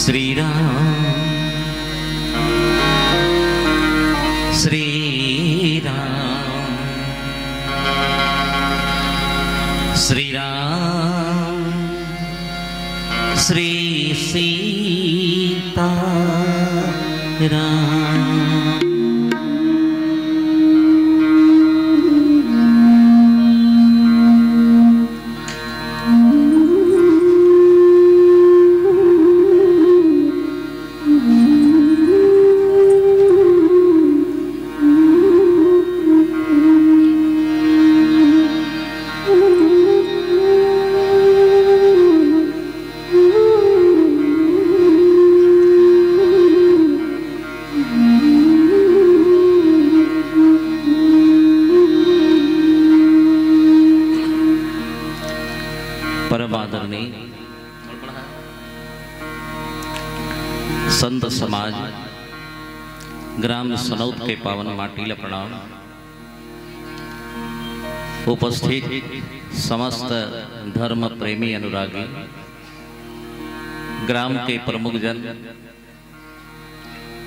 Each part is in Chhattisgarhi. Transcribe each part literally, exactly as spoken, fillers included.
श्री राम, श्री राम, श्री राम, श्री सीता राम। परम आदरणीय संत समाज, ग्राम सनौत के पावन माटी ल प्रणाम। उपस्थित समस्त धर्म प्रेमी अनुरागी, ग्राम के प्रमुख जन,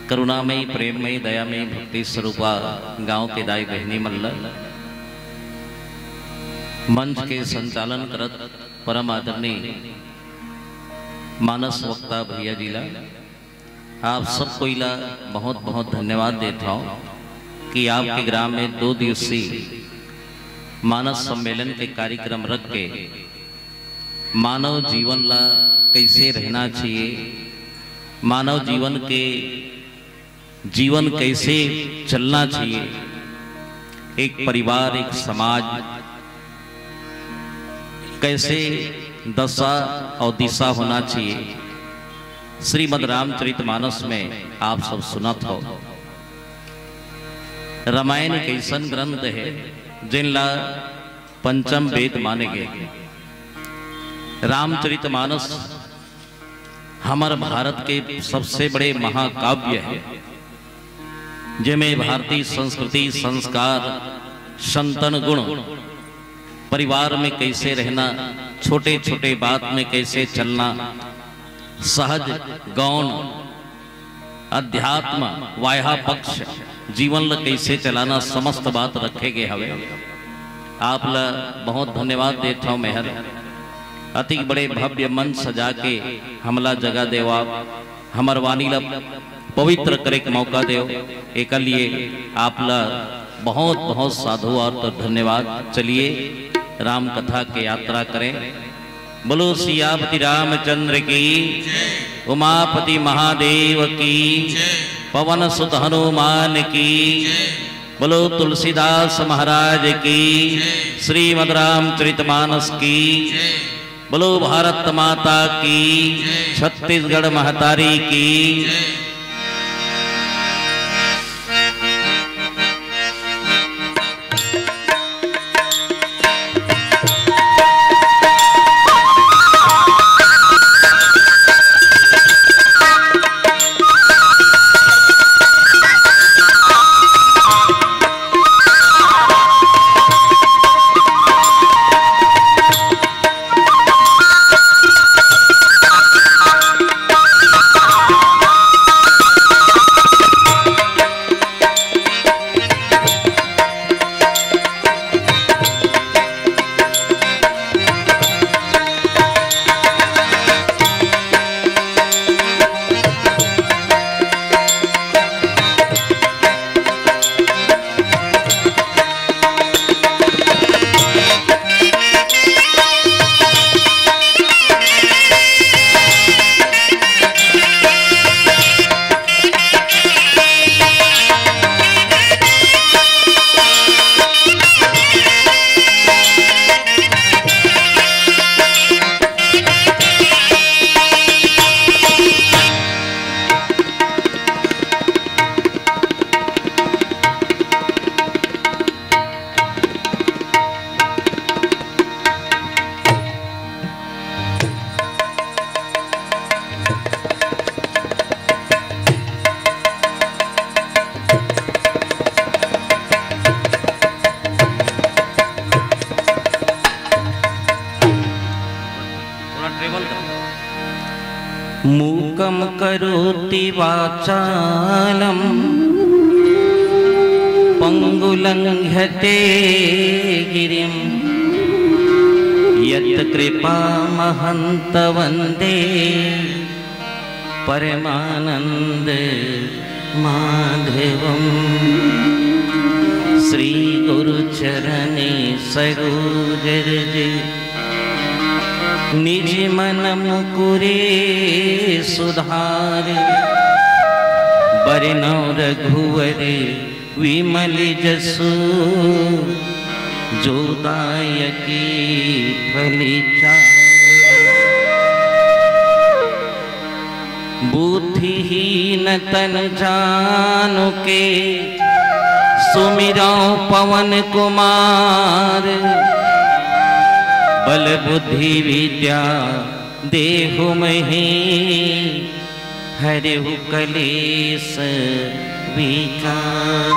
करुणामयी, प्रेममयी, दयामयी, भक्ति स्वरूपा गांव के दाई बहिनी मन ल, मंच के संचालन करत परम आदरणीय मानस वक्ता भैया जी ला, आप सब कोई ला बहुत बहुत धन्यवाद देत हौं कि आपके ग्राम में दो दिवसीय मानस सम्मेलन के कार्यक्रम रख के मानव जीवन ला कैसे रहना चाहिए, मानव जीवन के, जीवन कैसे चलना चाहिए, एक परिवार, एक समाज कैसे दशा और दिशा होना चाहिए, श्रीमद् रामचरितमानस में आप सब सुनत हव। रामायण एक अइसन ग्रंथ हे, जेन ला पंचम वेद माने गे हे। रामचरितमानस हमर भारत के सबसे बड़े महाकाव्य हे, जेमे भारतीय संस्कृति, संस्कार, संतन गुण, परिवार में कैसे रहना, छोटे-छोटे बात में कैसे चलना, सहज, गौण, अध्यात्म, वाह्या पक्ष, जीवन ल कैसे चलाना, समस्त बात रखे गे हवे। आप ल बहुत धन्यवाद देत हौं मेहर, अतिक बड़े भव्य मंच सजा के हमला जगह देव, आप हमर वाणी ल पवित्र करे के मौका देव, एकर लिए आप ल बहुत बहुत साधु और तो धन्यवाद। चलिए राम कथा के यात्रा करें। बोलो सियापति रामचंद्र की, उमापति महादेव की, पवन सुत हनुमान की, बोलो तुलसीदास महाराज की, श्रीमद् रामचरितमानस की, बोलो भारत माता की, छत्तीसगढ़ महतारी की। करोति वाचालं पङ्गुलङ्घ्यते गिरिं। यत्कृपामहन्त वन्दे परमानन्द माधवम्। श्री गुरु चरणे सरोज रज निज मन मुकुरे सुधार। बरनउँ रघुवर विमल जसु जो दायकी फल चार। बुद्धिहीन तन जानु के सुमिरउँ पवन कुमार। बल बुद्धि विद्या देहु महि हरहु कलेस विकार।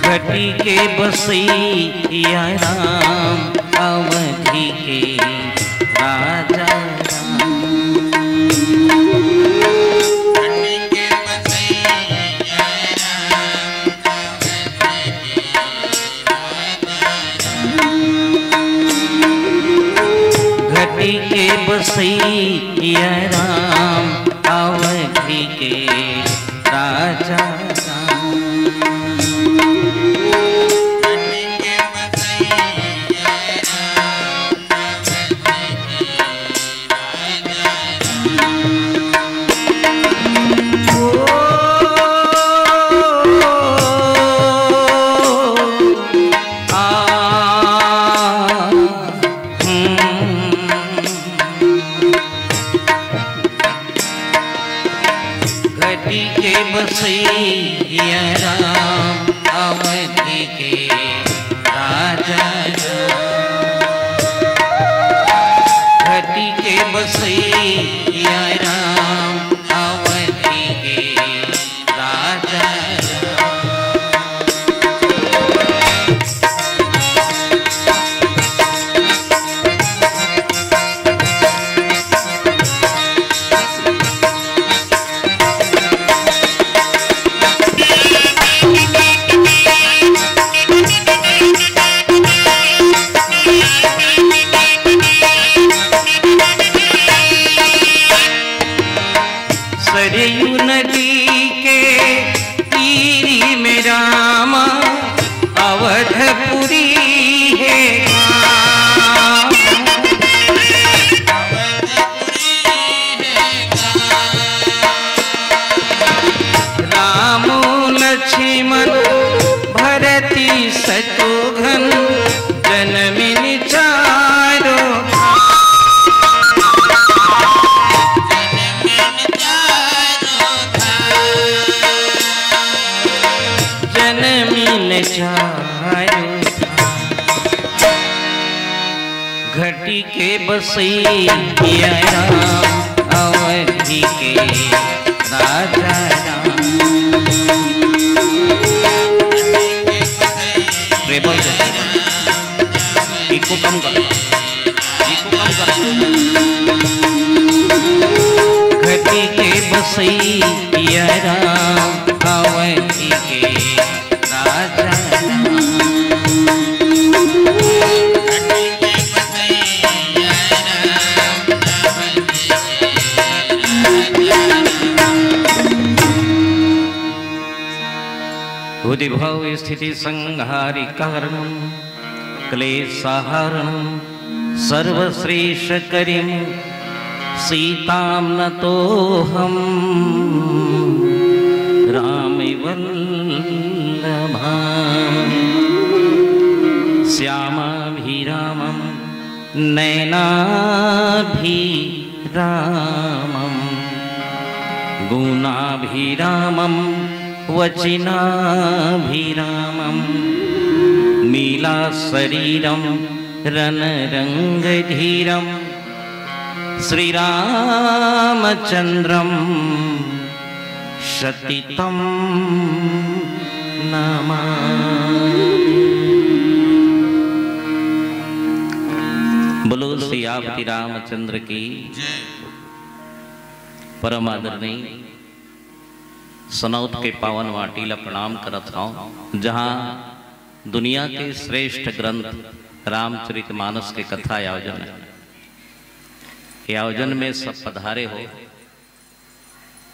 घटी के बसैया राम अवधी के राजा राम। घटी के बसैया राम अवधी के राजा राम। घटी के बसैया राम अवधी के राजा राम। घटी के बसैया राम अवधी के राजा राम। सरयू नदी के तीरी में रामा अवधपुरी हे गाँव। रामो लक्ष्मण भरती शत्रुघ्न जनमिन चारो। जनमिन चारो। घटी के बसैया राम अवधी के राजा राम। ट्रेबल से, इको कम कर, इको कम कर। घटी के बसैया राम अवधी के राजा राम। उद्भव स्थिति संहारि कारणं क्लेशहारणं सर्वश्रेष्ठ करिं सीतां नतोऽहं राम वल्लभां श्यामाभिरामं नैनाभिरामं गुणाभिरामं वचनाभिरामं मीलाशरीरं रणरङ्गधीरं श्रीरामचन्द्रं सतितं नमामि। बोलो सियापति रामचंद्र की। परम आदरणीय सनौत के पावन माटी ला प्रणाम करत हौं, जहाँ दुनिया के श्रेष्ठ ग्रंथ रामचरितमानस के कथा आयोजन है। ये आयोजन में सब पधारे हो।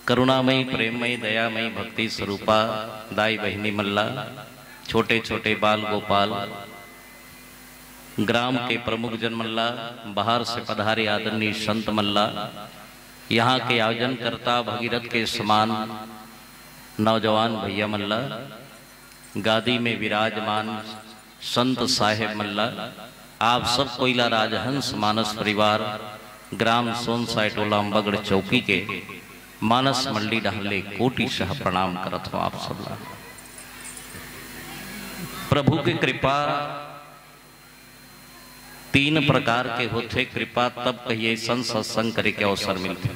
करुणामयी, प्रेममयी, दयामयी, भक्ति स्वरूपा दाई बहिनी मन ला, छोटे छोटे बाल गोपाल, ग्राम के प्रमुख जन मन ला, बाहर से पधारे आदरणीय संत मन ला, यहाँ के आयोजनकर्ता भगीरथ के समान नौजवान भैया मन ला, गादी में विराजमान संत साहेब मन ला, आप सब कोई ला राजहंस मानस परिवार, ग्राम सोनसाय टोला अम्बागढ़ चौकी के मानस मंडली डहर ले कोटि सह प्रणाम करत हौं आप सब ला। प्रभु के कृपा तीन प्रकार के होथे। कृपा तब कहिए अइसन सत्संग करे के अवसर मिलथे।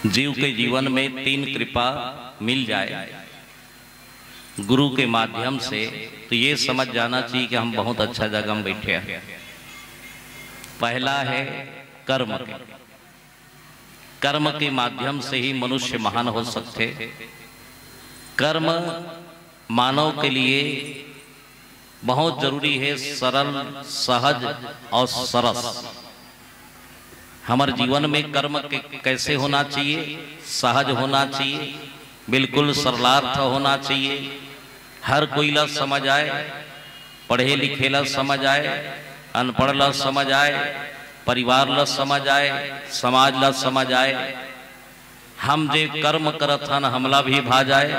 जीव के जीवन में तीन कृपा मिल जाए गुरु के माध्यम से, तो ये समझ जाना चाहिए कि हम बहुत अच्छा जगह में बैठे हैं। पहला है कर्म के। कर्म के माध्यम से ही मनुष्य महान हो सकते। कर्म मानव के लिए बहुत जरूरी है, सरल, सहज और सरस। हमर जीवन में कर्म के कैसे होना चाहिए? सहज होना चाहिए, बिल्कुल सरलार्थ होना चाहिए, हर कोई ला समझ आए, पढ़े लिखे ला समझ आए, अनपढ़ ला समझ आए, परिवार ला समझ आए, समाज ला समझ आए। हम जे कर्म करत हन, हमला भी भा जाए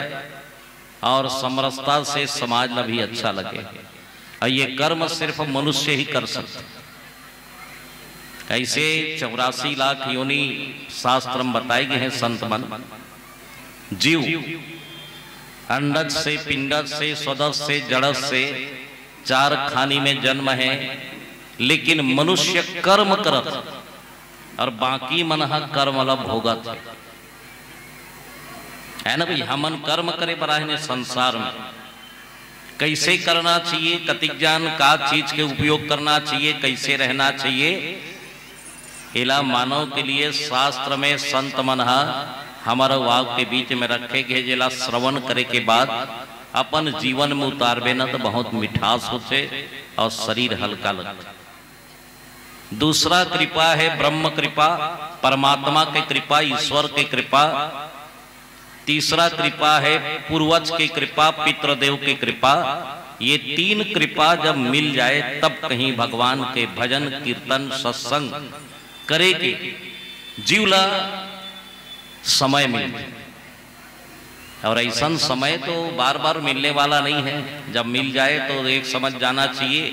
और समरसता से समाज ला भी अच्छा लगे। और ये कर्म सिर्फ मनुष्य ही कर सकते। ऐसे चौरासी लाख योनि शास्त्र में बताए गए हैं संत मन। जीव अंडज से, पिंडज से, स्वदज से, जड़ज से चार खानी में जन्म है, लेकिन मनुष्य कर्म करत और बाकी मन ह कर्म ला भोगत है। है ना भाई, हमन कर्म करे बर आए ने संसार में। कैसे करना चाहिए, कतिक जान का चीज के उपयोग करना चाहिए, कैसे रहना चाहिए, एला मानव के लिए शास्त्र में संत मन ह हमर वाव के बीच में रखे गे, जेला श्रवण करे के बाद अपन जीवन में उतारबे न, तो बहुत मिठास होथे और शरीर हल्का लगथे। दूसरा कृपा है ब्रह्म कृपा, परमात्मा के कृपा, ईश्वर के कृपा। तीसरा कृपा है पूर्वज के कृपा, पितृदेव के कृपा। ये तीन कृपा जब मिल जाए, तब कहीं भगवान के भजन, कीर्तन, सत्संग करे के जीव ला समय मिल जाए। और ऐसन समय तो बार बार मिलने वाला नहीं है, जब मिल जाए तो एक समझ जाना चाहिए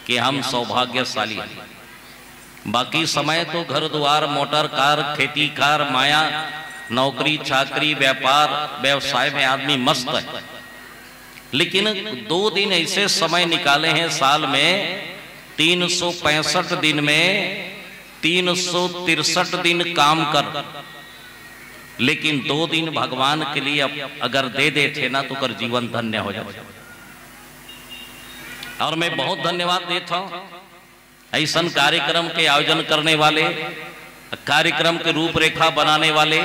कि हम सौभाग्यशाली हैं। बाकी समय तो घर द्वार, मोटर कार, खेती कार, माया, नौकरी चाकरी, व्यापार व्यवसाय में आदमी मस्त है, लेकिन दो दिन ऐसे समय निकाले हैं साल में, तीन सौ पैंसठ दिन में तीन सौ तिरसठ दिन काम कर, लेकिन दो दिन भगवान के लिए अप-, अगर दे देथे ना, तो ओकर जीवन धन्य हो जाथे। और मैं बहुत धन्यवाद देत हौं ऐसन कार्यक्रम के आयोजन करने वाले, कार्यक्रम के रूपरेखा बनाने वाले,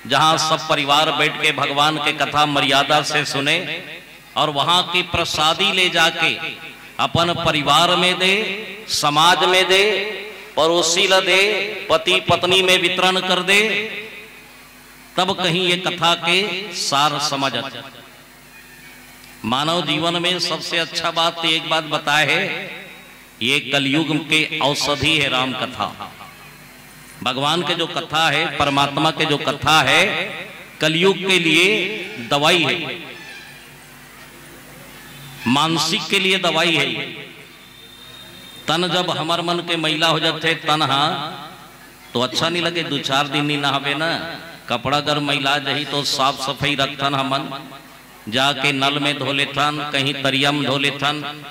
जहां सब परिवार बैठ के भगवान के कथा मर्यादा से सुने और वहां की प्रसादी ले जाके अपन परिवार में दे, समाज में दे, पड़ोसी ला दे, पति पत्नी में वितरण कर दे, तब कहीं ये कथा के सार समझ आथे। मानव जीवन में सबसे अच्छा बात तो एक बात बताए है, ये कलयुग के औषधि है राम कथा। भगवान के जो कथा है, परमात्मा के जो कथा है, कलयुग के लिए दवाई है, मानसिक के लिए दवाई है। तन जब हमर मन के मैला हो जाथे, तन हा, तो अच्छा नहीं लगे, दू चार दिन नहीं नहावे ना। कपड़ा अगर मैला जही तो साफ सफाई रखथन हमन, जाके नल में धो लेथन, कहीं तरिया में धो लेथन।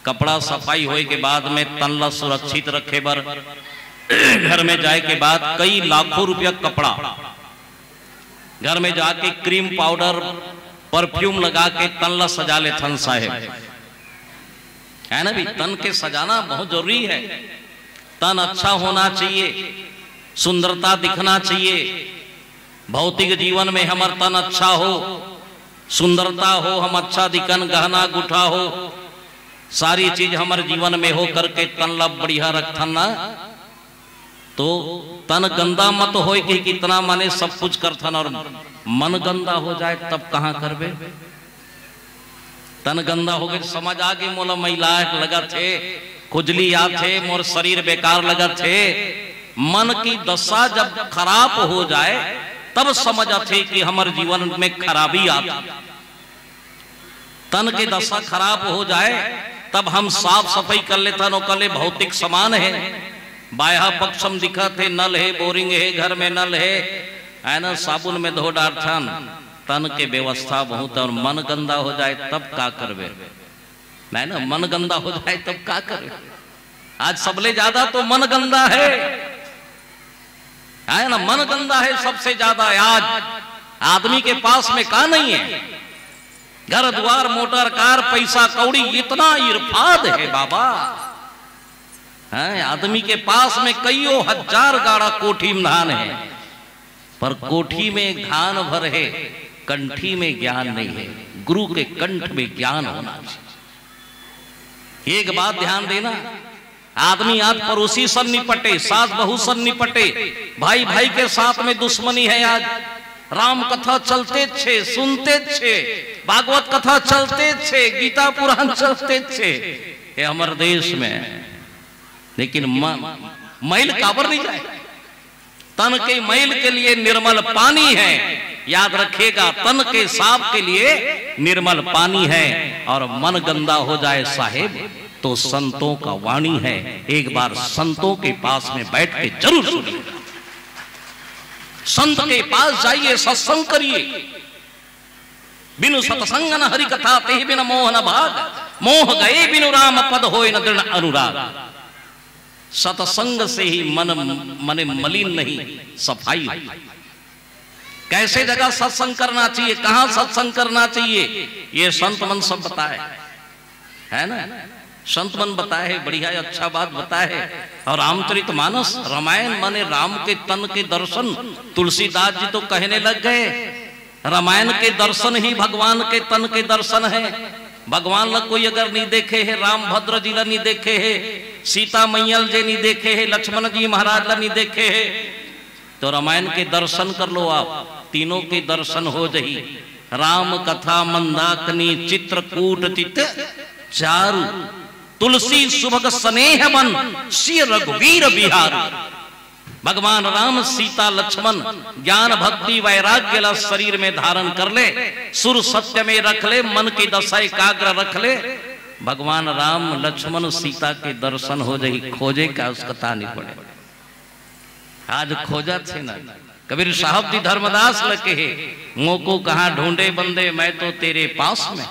कपड़ा सफाई होए के बाद में तन ला सुरक्षित रखे बर घर में जाए के बाद कई लाखों रुपया कपड़ा, घर में जाके क्रीम पाउडर, परफ्यूम लगा के तन ला सजा लेथन साहेब, है ना भी? तन के सजाना बहुत जरूरी है। तन अच्छा होना चाहिए, सुंदरता दिखना चाहिए। भौतिक जीवन में हमर तन अच्छा हो, सुंदरता हो, हम अच्छा दिखन, गहना गुठा हो, सारी चीज हमर जीवन में हो करके तन ला बढ़िया रखथन ना, तो तन गंदा मत होए कि कितना माने सब कुछ करथन और मन गंदा हो जाए तब कहाँ करबे? तन गंदा हो गए, समझ आ गई, मोला मैला लगत हे, खुजली आत हे, मोर शरीर बेकार लगत हे। मन की दशा जब खराब हो जाए, तब समझ आथे कि हमर जीवन में खराबी आत। तन के दशा खराब हो जाए, तब हम साफ सफाई कर लेथन, ओकर ले भौतिक समान है, बाह्य पक्ष में दिखत हे, नल है, बोरिंग है, घर में नल है, है ना, साबुन में धो डारथन। तन के व्यवस्था बहुत है, और मन गंदा हो जाए तब का करबे? नहीं ना, मन गंदा हो जाए तब का करबे? आज सबले ज्यादा तो मन गंदा है, है ना, मन गंदा है सबसे ज्यादा। आज आदमी के पास में का नहीं है? घर द्वार, मोटर कार, पैसा कौड़ी, इतना इरफाद है बाबा। हैं, आदमी के पास में कईयों हजार गाड़ा कोठी में धन है, पर कोठी में धन भर है, कंठी में ज्ञान नहीं है। गुरु के कंठ में ज्ञान होना चाहिए। एक बात ध्यान देना, आदमी आज पड़ोसी सन निपटे, सास बहू सन निपटे, भाई भाई के साथ में दुश्मनी है। आज राम कथा चलते छे, सुनते छे, भागवत कथा चलते छे, गीता पुराण चलते छे, ये हमर देश में। लेकिन म-, मैल काबर नहीं जाए? तन के मैल के लिए निर्मल पानी है, याद रखिएगा, तन के साफ के लिए निर्मल पानी है। और मन गंदा हो जाए साहेब, तो संतों का वाणी है, एक बार संतों के पास में बैठ के जरूर सुनिए। संत के पास जाइए, सत्संग करिए। बिनु सत्संग न हरि कथा, तेहि बिन मोह न भाग। मोह गए बिनु राम पद, होय न दृढ़ अनुराग। सत्संग से ही मन, मन मलिन नहीं, सफाई होती। कैसे जगह सत्संग करना चाहिए, कहाँ सत्संग करना चाहिए, ये संत मन सब बताए, है ना? संत मन बताए है, बढ़िया, अच्छा बात बताए है। और रामचरित मानस, रामायण माने राम के तन के दर्शन। तुलसीदास जी तो कहने लग गए, रामायण के दर्शन ही भगवान के तन के दर्शन है। भगवान ला कोई अगर नहीं देखे है, राम भद्र जी ला नहीं देखे है, सीता मैया ला जे नहीं देखे है, लक्ष्मण जी महाराज ला नहीं देखे है, तो रामायण के दर्शन कर लो आप, तीनों के दर्शन हो जही। राम कथा मंदाकिनी चित्रकूट चित चारु, तुलसी सुभग स्नेह बन सिय रघुवीर बिहारु। भगवान राम, सीता, लक्ष्मण ज्ञान, भक्ति, वैराग्य ला शरीर में धारण कर ले, सुर सत्य में रख ले, मन की दशा एकाग्र रख ले, भगवान राम, लक्ष्मण, सीता के दर्शन हो जही। खोजे का उसका तानी पड़े। आज खोजत हे ना, कबीर साहब जी धर्मदास ल कहे, "मोको कहाँ ढूंढे बंदे, मैं तो तेरे पास में।"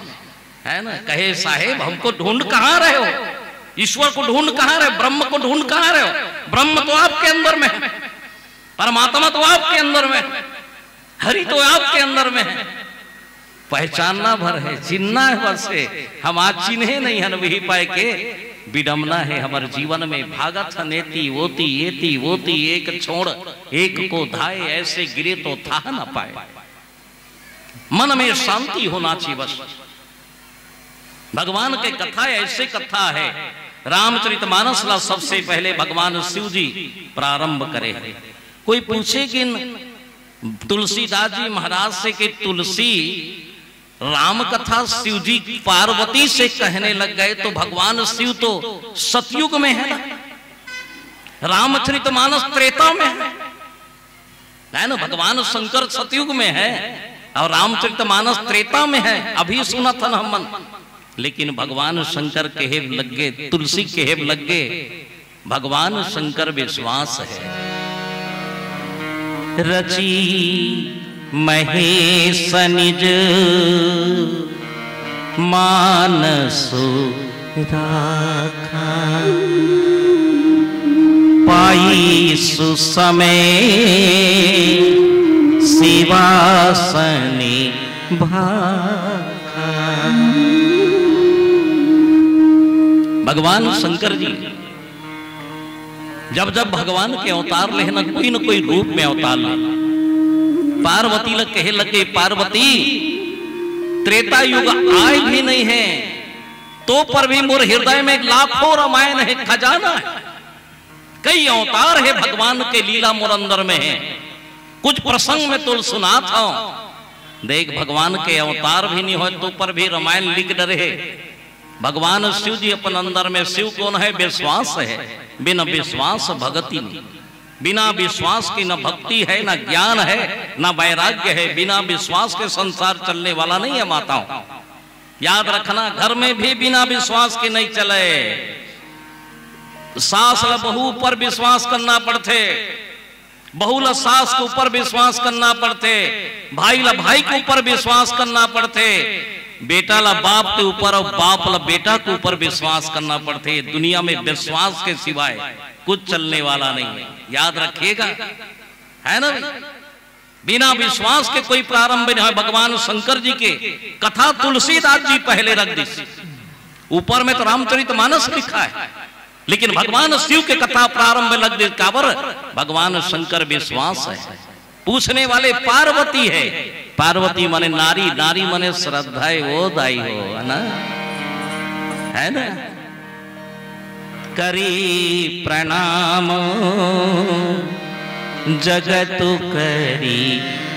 है ना, कहे, "साहेब, हमको ढूंढ कहाँ रहे हो? ईश्वर को ढूंढ कहाँ रहे हो? ब्रह्म को ढूंढ कहाँ रहे हो? ब्रह्म तो आपके अंदर में है, परमात्मा तो आपके अंदर में है, हरि तो आपके अंदर में है।" पहचानना भर है, चिन्हना है बस है। हम आज चिन्हे नहीं हन, वही पाए के विडम्बना है हमर जीवन में। भागत हन एती ओती, एती ओती, एक छोड़ एक को धाए, ऐसे गिरे तो थाह न पाए। मन में शांति होना चाहिए बस। भगवान के कथा ऐसे कथा है, रामचरितमानस ला सबसे पहले भगवान शिव जी प्रारंभ करे हैं। कोई पूछे कि तुलसीदास जी महाराज से कि तुलसी राम कथा शिव जी पार्वती से कहने लग गए तो भगवान शिव तो सतयुग में है ना, रामचरितमानस त्रेता में है, है ना? भगवान शंकर सतयुग में है और रामचरितमानस त्रेता में है। अभी सुना था ना हमन, लेकिन भगवान शंकर कहे लग गे, तुलसी कहे लग गे, भगवान शंकर विश्वास है। रची महेश निज मानसु राखा, पाई सुसमय शिवासनि भाखा। भगवान शंकर जी जब जब भगवान के अवतार लेहे न, कोई न कोई रूप में अवतार ले। पार्वती ल कहे लगे, पार्वती, त्रेता युग आय भी नहीं है, तो पर भी मोर हृदय में लाखों रामायण है, खजाना है। कई अवतार है भगवान के, लीला मोर अंदर में है। कुछ प्रसंग में तोल सुनात हूं। देख, भगवान के अवतार भी नहीं होय, तो पर भी रामायण लिख डरे है। भगवान शिव जी अपन अंदर में, शिव कौन है? विश्वास है। बिना विश्वास भगति नहीं। बिना विश्वास की न भक्ति है, न ज्ञान है, न वैराग्य है। बिना विश्वास के संसार चलने वाला नहीं है, माताओं। याद रखना, घर में भी बिना विश्वास के नहीं चले। सास ल बहू ऊपर विश्वास करना पड़थे, बहू ल सास के ऊपर विश्वास करना पड़थे, भाई ल भाई के ऊपर विश्वास करना पड़थे, बेटा ल बाप के ऊपर और बाप ल बेटा के ऊपर विश्वास करना पड़थे। दुनिया में विश्वास के सिवाय कुछ चलने वाला नहीं है, याद रखिएगा, है ना भाई? बिना विश्वास के कोई प्रारंभ नहीं है। भगवान शंकर जी के कथा तुलसीदास जी पहले रख दिस। ऊपर में तो रामचरित मानस लिखा है, लेकिन भगवान शिव के कथा प्रारंभ लग दिस। काबर? भगवान शंकर विश्वास है। पूछने वाले पार्वती है। पार्वती माने नारी, नारी माने श्रद्धा है, वो दाई हो, है ना? है ना? करी प्रणाम जगत करी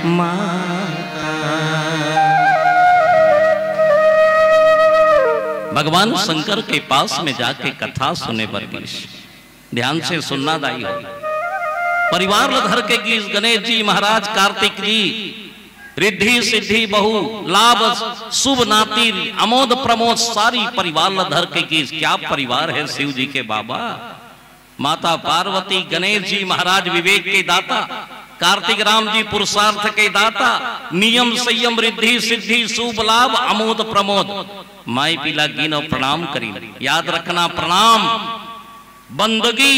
माता। भगवान शंकर के पास में जाके कथा सुने बर गिस। ध्यान से सुनना दाई हो। परिवार ल धर के गिस गणेश जी महाराज, कार्तिक जी, रिद्धि सिद्धि बहु लाभ, शुभ नातिर, अमोद प्रमोद, सारी परिवार ल धर के गिस। क्या परिवार है शिव जी के बाबा। माता पार्वती, गणेश जी महाराज विवेक के दाता, कार्तिक राम जी पुरुषार्थ के दाता, नियम संयम रिद्धि सिद्धि शुभ लाभ अमोद प्रमोद। माई पीला गिन और प्रणाम करी। याद रखना, प्रणाम बंदगी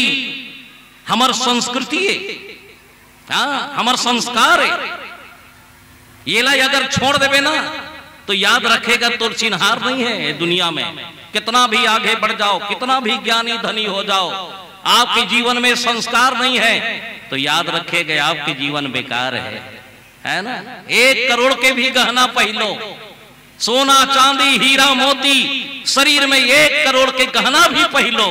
हमर संस्कृति है। हाँ, हमर संस्कार है। येला अगर छोड़ देबे ना, तो याद रखेगा तोर चिन्हार नहीं है ये दुनिया में। कितना भी आगे बढ़ जाओ, कितना भी ज्ञानी धनी हो जाओ, आपके जीवन में संस्कार नहीं है, तो याद रखेगा आपके जीवन बेकार है, है ना? एक करोड़ के भी गहना पहन लो, सोना, चांदी, हीरा, मोती, शरीर में एक करोड़ के गहना भी पहन लो,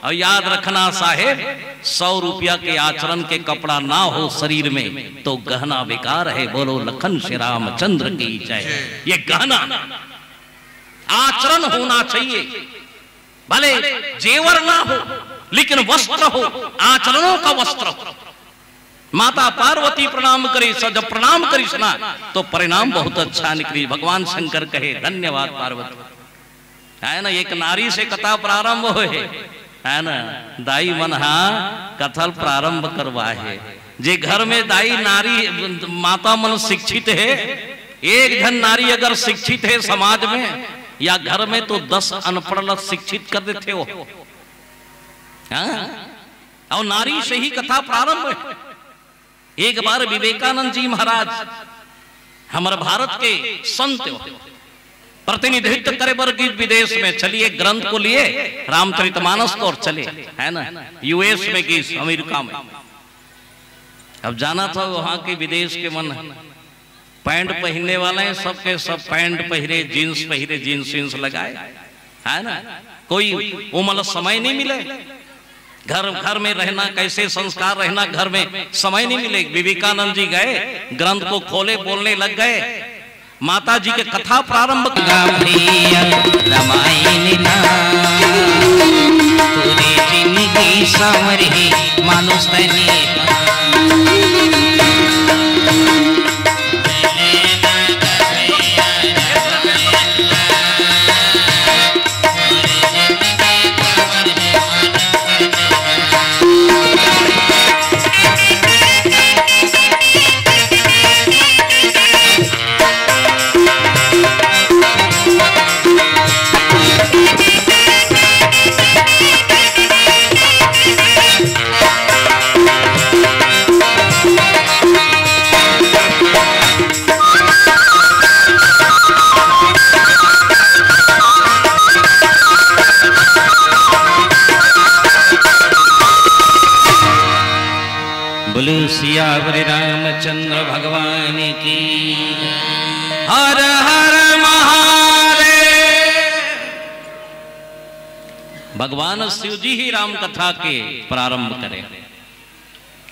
और याद रखना साहेब, सौ रुपया के आचरण के कपड़ा ना हो शरीर में, तो गहना बेकार है। बोलो लखन श्री रामचंद्र की जय। ये गहना आचरण होना चाहिए, भले जेवर ना हो, लेकिन वस्त्र हो, आचरणों का वस्त्र हो। माता पार्वती प्रणाम करिस, जब प्रणाम करिस ना, तो परिणाम बहुत अच्छा निकली। भगवान शंकर कहे, "धन्यवाद पार्वती।" है ना, एक नारी से कथा प्रारंभ होए, है ना, दाई मन हा कथा ल प्रारंभ करवाए हे। जे घर में दाई नारी, माता मन शिक्षित है, एक झन नारी अगर शिक्षित है समाज में या घर में, तो दस अनपढ़ ल शिक्षित कर देथे हो। हाँ? और नारी से ही कथा प्रारंभ है। एक बार विवेकानंद जी महाराज, हमारे भारत के संत, प्रतिनिधित्व करे बर गिस विदेश में, चलिए ग्रंथ को लिए, रामचरितमानस को, और चले, है ना, यूएस में गिस, अमेरिका में। अब जाना था वहां के विदेश के मन पैंट पहनने वाले हैं, सबके सब पैंट पहिरे, जींस पहिरे, जींस वींस लगाए, है ना। कोई वो मतलब समय नहीं मिले, घर घर में रहना, कैसे संस्कार रहना, घर में समय नहीं मिले। विवेकानंद जी गए, ग्रंथ को खोले, बोलने लग गए, माता जी के कथा प्रारंभ। रामायण ना पूरी जिंदगी संवरी मानुष तनी। बोलो सियावर रामचंद्र भगवान की। हर हर महादेव। भगवान शिव जी ही राम कथा के प्रारंभ करे।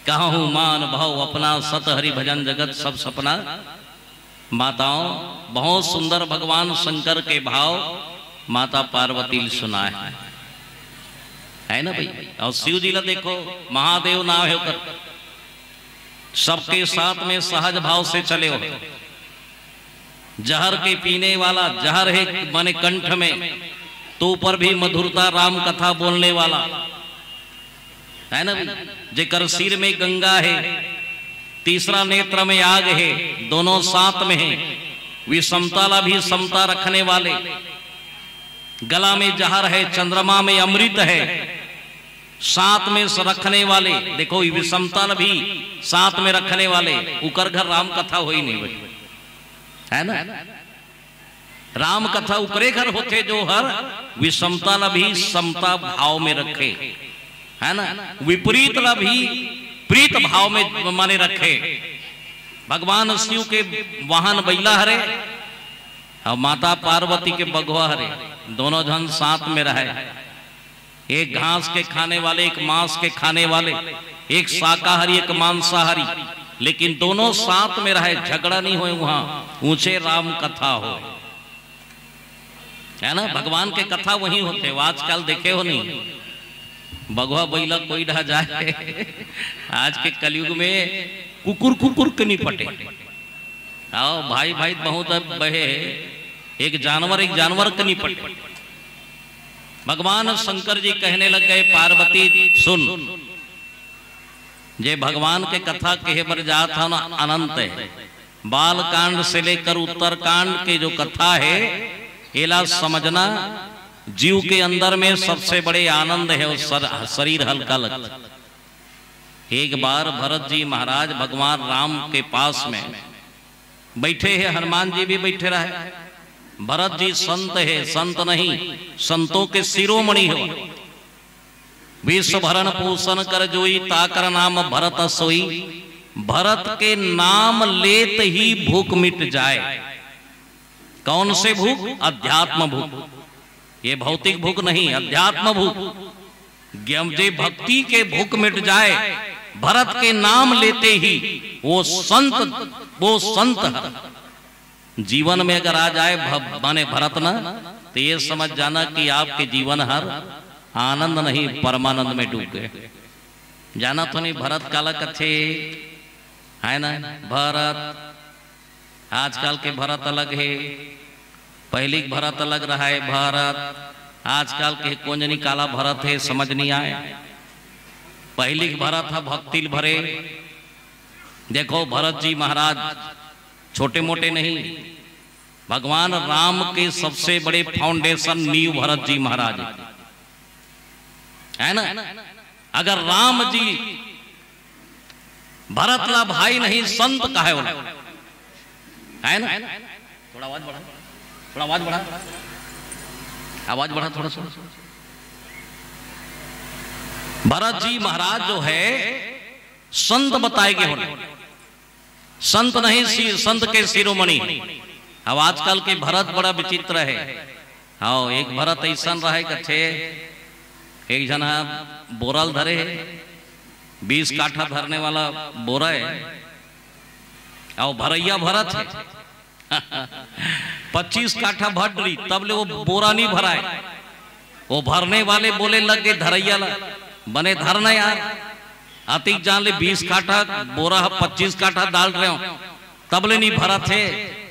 कहूँ मान भव अपना, सत हरि भजन जगत सब सपना। माताओं, बहुत सुंदर भगवान शंकर के भाव माता पार्वती ल सुनाए हे, है ना भाई? और शिव जी ला देखो, महादेव नाम हे ओकर, सबके साथ में सहज भाव से चले हो। जहर के पीने वाला, जहर हे माने कंठ में, तो ऊपर भी मधुरता राम कथा बोलने वाला, है ना भाई? जेकर सिर में गंगा हे, तीसरा नेत्र में आग हे, दोनों साथ में हे, विषमता ला भी समता रखने वाले, गला में जहर हे, चंद्रमा में अमृत हे, साथ में स-, रखने वाले, देखो, ये विषमता ला भी साथ में रखने वाले, उकर घर राम कथा होई नहीं भाई, है ना? राम कथा उकरे घर होथे जो हर विषमता ला भी समता भाव में रखे, है ना, विपरीत ला भी प्रीत भाव में माने रखे। भगवान शिव के वाहन बैला हरे और माता पार्वती के बघवा हरे, दोनों झन साथ में रहे। एक घास के खाने वाले, एक मांस के खाने वाले, एक शाकाहारी, एक मांसाहारी, लेकिन दोनों साथ में रहे, झगड़ा नहीं होए, वहां ऊंचे राम कथा हो, है ना? भगवान के कथा वहीं होथे, वो आजकल देखे हो नहीं, बघवा बैला कोई डहा जाए। आज के कलयुग में कुकुर कुकुर के नहीं पटे। आओ भाई, भाई बहुत अब बहे, एक जानवर एक जानवर के नहीं पटे। भगवान शंकर जी कहने लग गए, पार्वती सुन, जे भगवान के कथा कहे बर जात हव ना, अनंत हे। बाल कांड से लेकर उत्तर कांड के जो कथा हे, एला समझना। जीव के अंदर में सबसे बड़े आनंद हे, वो सर-, शरीर हल्का लगता। एक बार भरत जी महाराज भगवान राम के पास में बैठे हे, हनुमान जी भी बैठे रहे। भरत जी संत हे, संत नहीं, संतों के शिरोमणि हो। विश्व भरण पोषण कर जोई, ताकर नाम भरत सोई। भरत के नाम लेत ही भूख मिट जाए। कौन से भूख? अध्यात्म भूख। ये भौतिक भूख नहीं, अध्यात्म भूख। ज्ञान, जे भक्ति के भूख मिट जाए, भरत के नाम लेते ही वो संत, वो संत है। जीवन में अगर आ जाए भ-, माने भरत ना, तो ये समझ जाना कि आपके जीवन हर आनंद नहीं, परमानंद में डूब गए। जाना तो नहीं भरत काला कथे, है ना? भरत, आजकल के भरत अलग हे, पहिली के भरत अलग रहा हे। भरत, आजकल के कोंजनी काला भरत हे, समझ नहीं आए। पहिली के भरत ह भक्ति ल भरे। देखो भरत जी महाराज छोटे मोटे नहीं, भगवान राम के सबसे बड़े फाउंडेशन नींव भरत जी महाराज, है ना? अगर राम जी भरत ला भाई नहीं संत कहे वाला, है ना? थोड़ा आवाज बढ़ा, थोड़ा आवाज बढ़ा, आवाज बढ़ा थोड़ा सा। भरत जी महाराज जो है संत बताए गए होने, संत नहीं सी-, संत के शिरोमणि। अब आजकल के भरत बड़ा विचित्र है। हाँ, एक भरत ऐसन रहे कथे, एक झन ह बोरा ल धरे हे, बीस काठा धरने वाला बोरा हे, अउ भरइया भरत हे। पच्चीस काठा भर डरी, तब ले वो बोरा नहीं भराए। वो भरने वाले बोले लग गए धरइया ला, "बने धर न यार, अतिक जान ले बीस काठा बोरा ह, पच्चीस काठा डाल रहे हो, तब ले नहीं भरत हे।"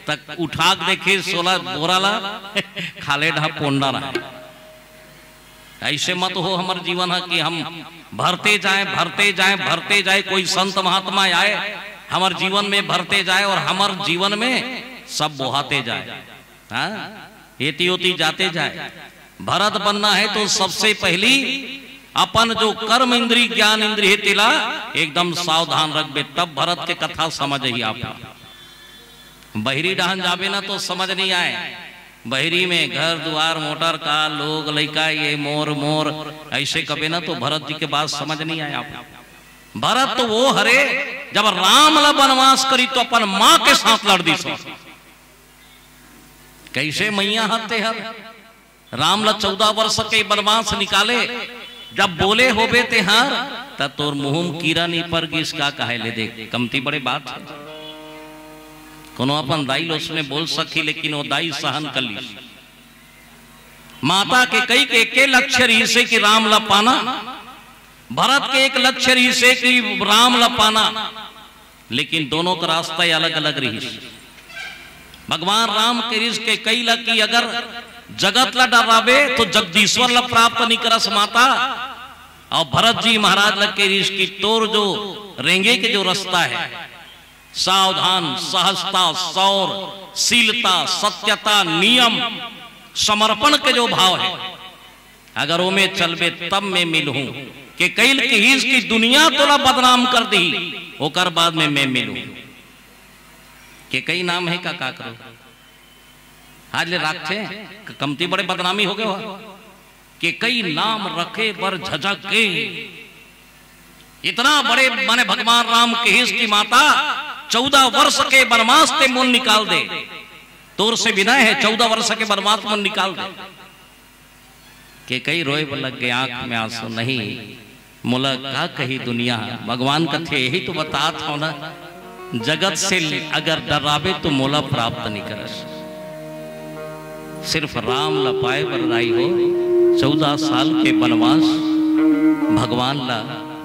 तक उठा के देखे सोला बोरा ला, खाले ढा पोंडा रहा। ऐसे मत हो हमर जीवन ह कि हम भरते जाए, भरते जाए, भरते जाए, कोई संत महात्मा आए हमर जीवन में, भरते जाए और हमर जीवन में सब बोहाते जाए, हाँ, एती ओती जाते जाए। भरत बनना है तो सबसे पहली अपन जो कर्म इंद्री, ज्ञान इंद्री हे, तेला एकदम सावधान रखबे, तब भरत के कथा समझ ही आप। बहिरी डहन जाबे ना तो समझ नहीं आए। बहिरी में घर दुआर, मोटर कार, लोग लइका, ये मोर मोर, ऐसे कबे ना तो भरत जी के बात समझ नहीं आए आप। भरत तो वो हरे, जब राम ला बनवास करी तो अपन माँ के साथ लड़ दिस। कइसे मइया हते हर? राम ला चौदह वर्ष के बनवास निकाले, जब बोले होबे ते हर, त तोर मुँह म कीरा नइ पर गिस का कहे ले? देख, कमती बड़े बात हे। कोनो अपन दाई ल ओसने बोल सकही, लेकिन वो दाई सहन कर लिस। माता कैकई के एके लक्ष्य रहिसे कि राम ला पाना, भरत के एक लक्ष्य रहिसे कि राम ला पाना, लेकिन दोनों का रास्ता अलग-अलग रहिस। भगवान राम कहिस कैकई ला कि अगर जगत ला डराबे तो जगदीश्वर ला प्राप्त नइ करस माता। अउ भरत जी महाराज ला कहिस कि तोर जो रेंगे के जो रास्ता हे, सावधान, सहजता, सौर, शीलता, सत्यता, नियम, समर्पण के जो भाव हे, अगर ओमे चलबे तब मैं मिलहूं। कैकई ल कहिस कि दुनिया तोला बदनाम कर दिही, ओकर बाद में मैं मिलहूं। कैकई नाम हे का, का करो? आज ले राखथे, क-, कमती बड़े बदनामी होगे हो। कैकई नाम रखे बर झझके। इतना बड़े माने भगवान राम कहिस कि माता, चौदह वर्ष के बनवास ते मोला निकाल दे। तोर से बिनय हे, चौदह वर्ष के बनवास मोला निकाल दे। कैकई रोए बर लग गे, आंख में आंसू नहीं। मोला का कही दुनिया, भगवान कथे, यही तो बतात हंव ना, जगत से अगर डराबे तो मोला प्राप्त नइ करस। सिर्फ राम ला पाए बर दाई हो, चौदह साल के बनवास भगवान ला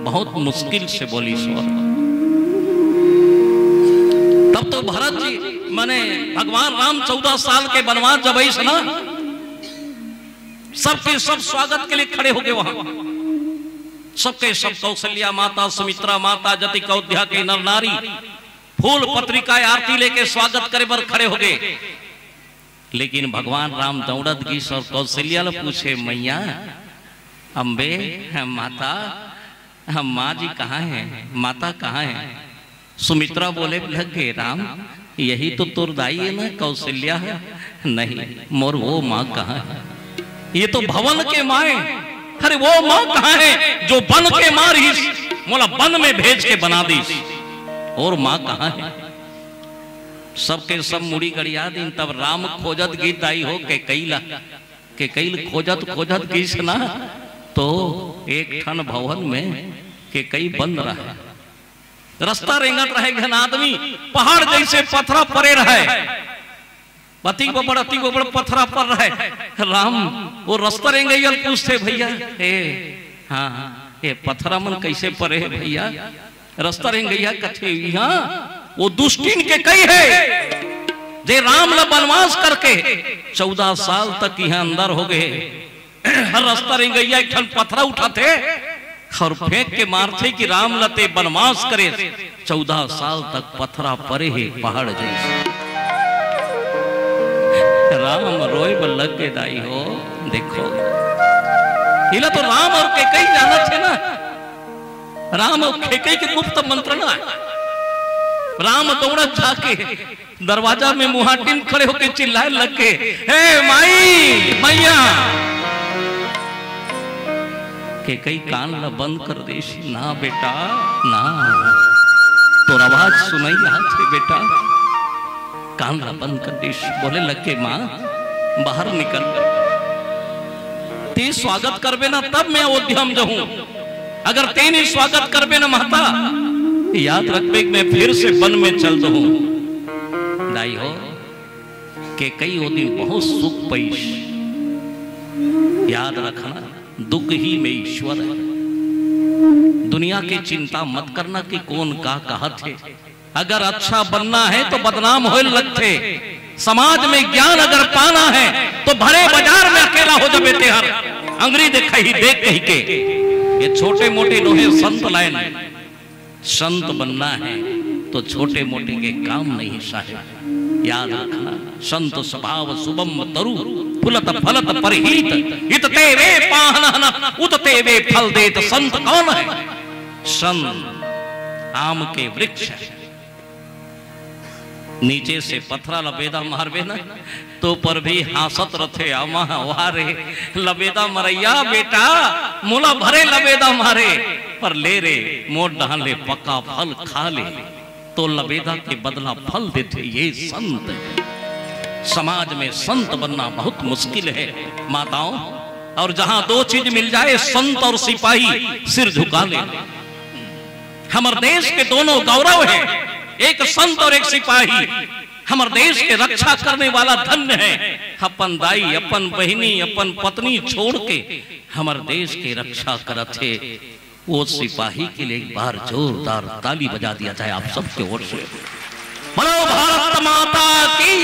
बहुत मुश्किल से बोलिस। तब तो भरत जी, माने भगवान राम चौदह साल के बनवास जब आइस ना, सबके सब स्वागत के लिए खड़े होगे वहां। सबके सब कौशल्या माता, सुमित्रा माता, जतिक अयोध्या के नर नारी फूल पत्रिका आरती लेके स्वागत करे बर खड़े होगे। लेकिन भगवान राम दौड़त गिस अउ कौशल्या ल पूछे, "मैया, अम्बे, माता, हम माँ जी कहाँ हे? माता कहाँ हे?" सुमित्रा बोले लग गे, "राम, यही तो तोर दाई हे ना, कौशल्या हे?" "नहीं, मोर वो माँ कहाँ हे? ये तो भवन के माँ हे।" "अरे, वो माँ कहाँ हे जो बन के माँ रहिस, मोला बन में भेज के बना दिस? और माँ कहाँ हे?" सबके सब मुड़ी गड़िया दिन। तब राम खोजत गिस दाई हो कैकई ला, कैकई ल खोजत खोजत गिस ना, तो एक ठन भवन में कैकई बंद रहे। रस्ता रेंगत रहे, घन आदमी, पहाड़ जइसे पथरा परे रहे, अतिक बबड़, अतिक बबड़ पथरा पर रहे। राम वो रस्ता रेंगइया ल पूछथे, "भैया, ए, हाँ, हाँ, ए पथरा मन कइसे परे हे भैया?" रस्ता रेंगइया कथे, "इहाँ वो दुष्टिन कैकई हे, जे राम ला बनवास करके चौदह साल तक इहाँ अंदर होगे, हर रस्ता रेंगइया एक ठन पथरा उठाथे अउ फेंक के मारथे कि राम ला ते बनवास करे, चौदह साल तक पथरा परे हे पहाड़ जइसे।" राम रोए बर लग गे दाई हो। देखो, इला तो राम अउ कैकई जानत हे ना, राम अउ कैकई के गुप्त मंत्रणा हे। राम दौड़त जाके दरवाजा में मुहाटिन खड़े होके चिल्लाए लग गे, "हे माई, मैया, कैकई कान ला बंद कर देस ना बेटा, ना, तोर आवाज सुनई आथे बेटा, कान ला बंद कर देस।" बोले लग गे, "माँ, बाहर निकल, ते स्वागत करबे ना तब मैं अयोध्या म जाहूं, अगर ते नइ स्वागत करबे ना माता, याद रखबे कि मैं फिर से बन में चल दूहूं।" दाई हो, कैकई ओ दिन बहुत सुख पइस। याद रखना, दुख ही में ईश्वर हे। दुनिया के चिंता मत करना कि कोन का कहत हे। अगर अच्छा बनना हे तो बदनाम होए लगथे। समाज में ज्ञान अगर पाना हे तो भरे बाजार में अकेला हो जाबे तेहर। अंगरी देखही देख कहिके। ये छोटे मोटे नोहे संत लाइन। संत बनना हे तो छोटे मोटे के काम नहीं साहेब। याद रखना, संत स्वभाव सुबम्ह तरु, फुलत फलत परहित, इत ते वे पाहन हन, उत ते वे फल देत संत कौन हे? संत आम के वृक्ष हे। नीचे से पथरा लबेदा मारबे ना, तो पर भी हांसत रथे, "आमा, वाह रे, लबेदा मरैया बेटा, मोला भरे लबेदा मारे।" पर ले रे, मोर डहान ले पका फल खा ले, तो लबेदा के बदला फल देथे ये संत। समाज में संत बनना बहुत मुश्किल है माताओं, और जहां दो चीज मिल जाए, संत और सिपाही, सिर झुका ले। हमर देश के दोनों गौरव है, एक संत और एक सिपाही। हमर देश के रक्षा करने वाला धन्य है। अपन दाई, अपन बहिनी, अपन पत्नी छोड़ के हमर देश के रक्षा करत हे, वो सिपाही के लिए एक बार जोरदार ताली बजा दिया जाए आप सबके ओर से। बोलो भारत माता की।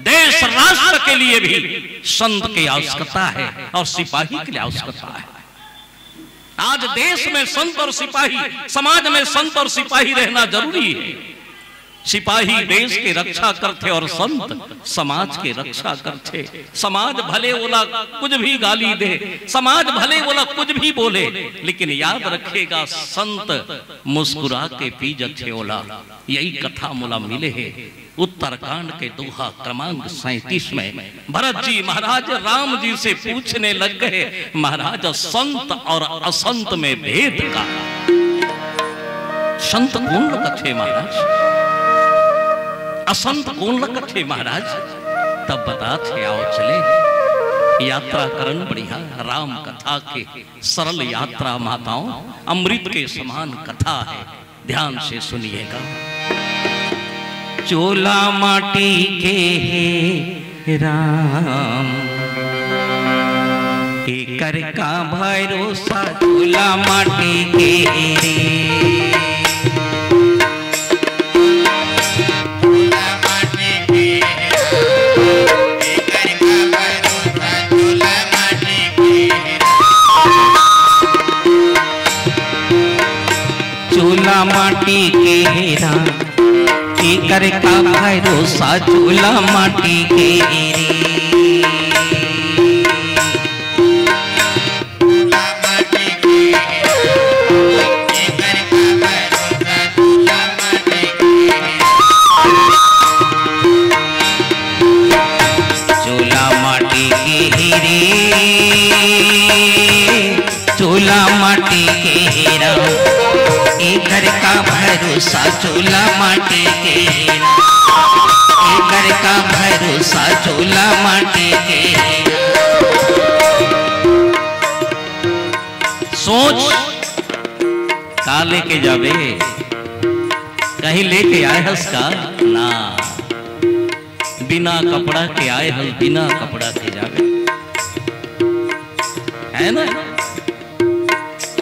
देश राष्ट्र के लिए भी संत की आवश्यकता है और सिपाही के लिए आवश्यकता है। आज देश में संत और सिपाही, समाज में संत और सिपाही रहना जरूरी है। सिपाही देश के रक्षा करथे और संत समाज के रक्षा करथे। समाज भले ओला कुछ भी गाली दे, समाज भले ओला कुछ भी बोले, लेकिन याद रखेगा, संत मुस्कुरा के पी जथे ओला। यही कथा मोला मिले हे उत्तरकांड के दोहा क्रमांक सैंतीस में। भरत जी महाराज राम जी से पूछने लग गए, महाराज, संत और असंत में भेद का? संत कोन ल कथे महाराज? असंत कोन ल कथे महाराज? तब बतात हे, आओ चले। यात्रा करन बढ़िया, राम कथा के सरल यात्रा माताओं, अमृत के समान कथा है। ध्यान से सुनिएगा। चोला माटी के हे राम, एकर का भरोसा, चोला माटी के हे रे। चोला माटी के हे राम, एकर का भरोसा, चोला माटी के हे रे। चोला माटी के हे रे, चोला माटी के हे राम, एकर का भरोसा, चोला माटी के हे राम, एकर का भरोसा, चोला माटी के हे राम। सोच, का लेके जाबे? कहीं लेके आए हस का? ना। बिना कपड़ा के आए हस, बिना कपड़ा के जाबे, है ना?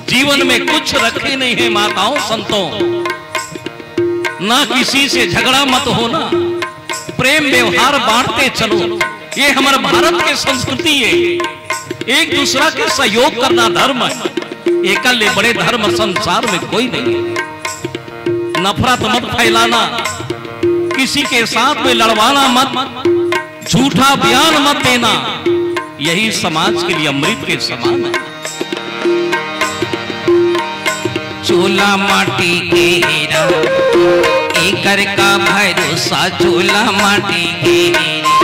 जीवन में कुछ रखे नहीं है माताओं, संतों, ना किसी से झगड़ा मत होना, प्रेम व्यवहार बांटते चलो। ये हमर भारत के संस्कृति है, एक दूसरा के सहयोग करना धर्म है। एकर ले बड़े धर्म संसार में कोई नहीं है। नफरत मत फैलाना, किसी के साथ में लड़वाना मत, झूठा बयान मत देना, यही समाज के लिए अमृत के समान है। चोला माटी के हे राम, एकर का भरोसा, चोला माटी के हे राम।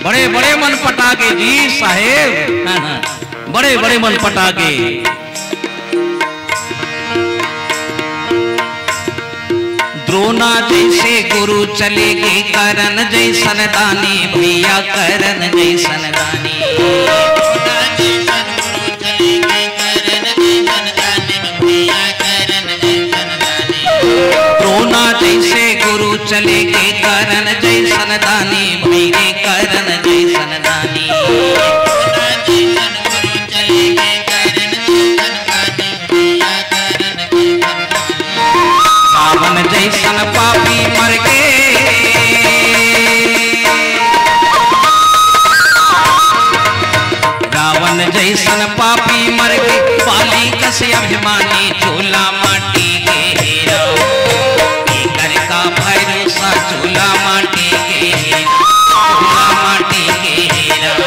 बड़े बड़े मन पटाके जी साहेब, बड़े बड़े मन पटाके। द्रोणा जैसे गुरु चले गे, कर्ण जैसन दानी भैया, कर्ण जैसन दानी। द्रोणा जैसे गुरु चले गे, कर्ण जैसन दानी भई रे, कर्ण जैसन दानी। रावण जैसन पापी मर गे, रावण जैसन पापी मर गे, बाली कस अभिमानी चूल्हा माटी के हे राम। एकर का भरोसा चूल्हा माटी के हे राम, चूल्हा माटी के हे राम।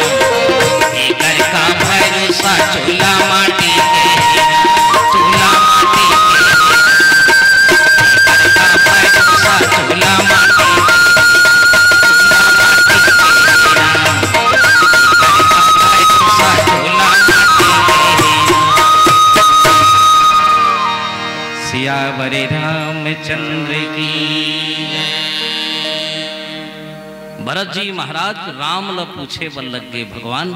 एकर का भरोसा चूल्हा माटी के हे राम, चूल्हा माटी के हे राम। एकर का भरोसा चूल्हा माटी के हे राम, चूल्हा माटी के हे राम। एकर का भरोसा चूल्हा माटी के हे राम। सियावर रामचंद्र की। भरत जी महाराज राम ल पूछे बर लग गे, भगवान,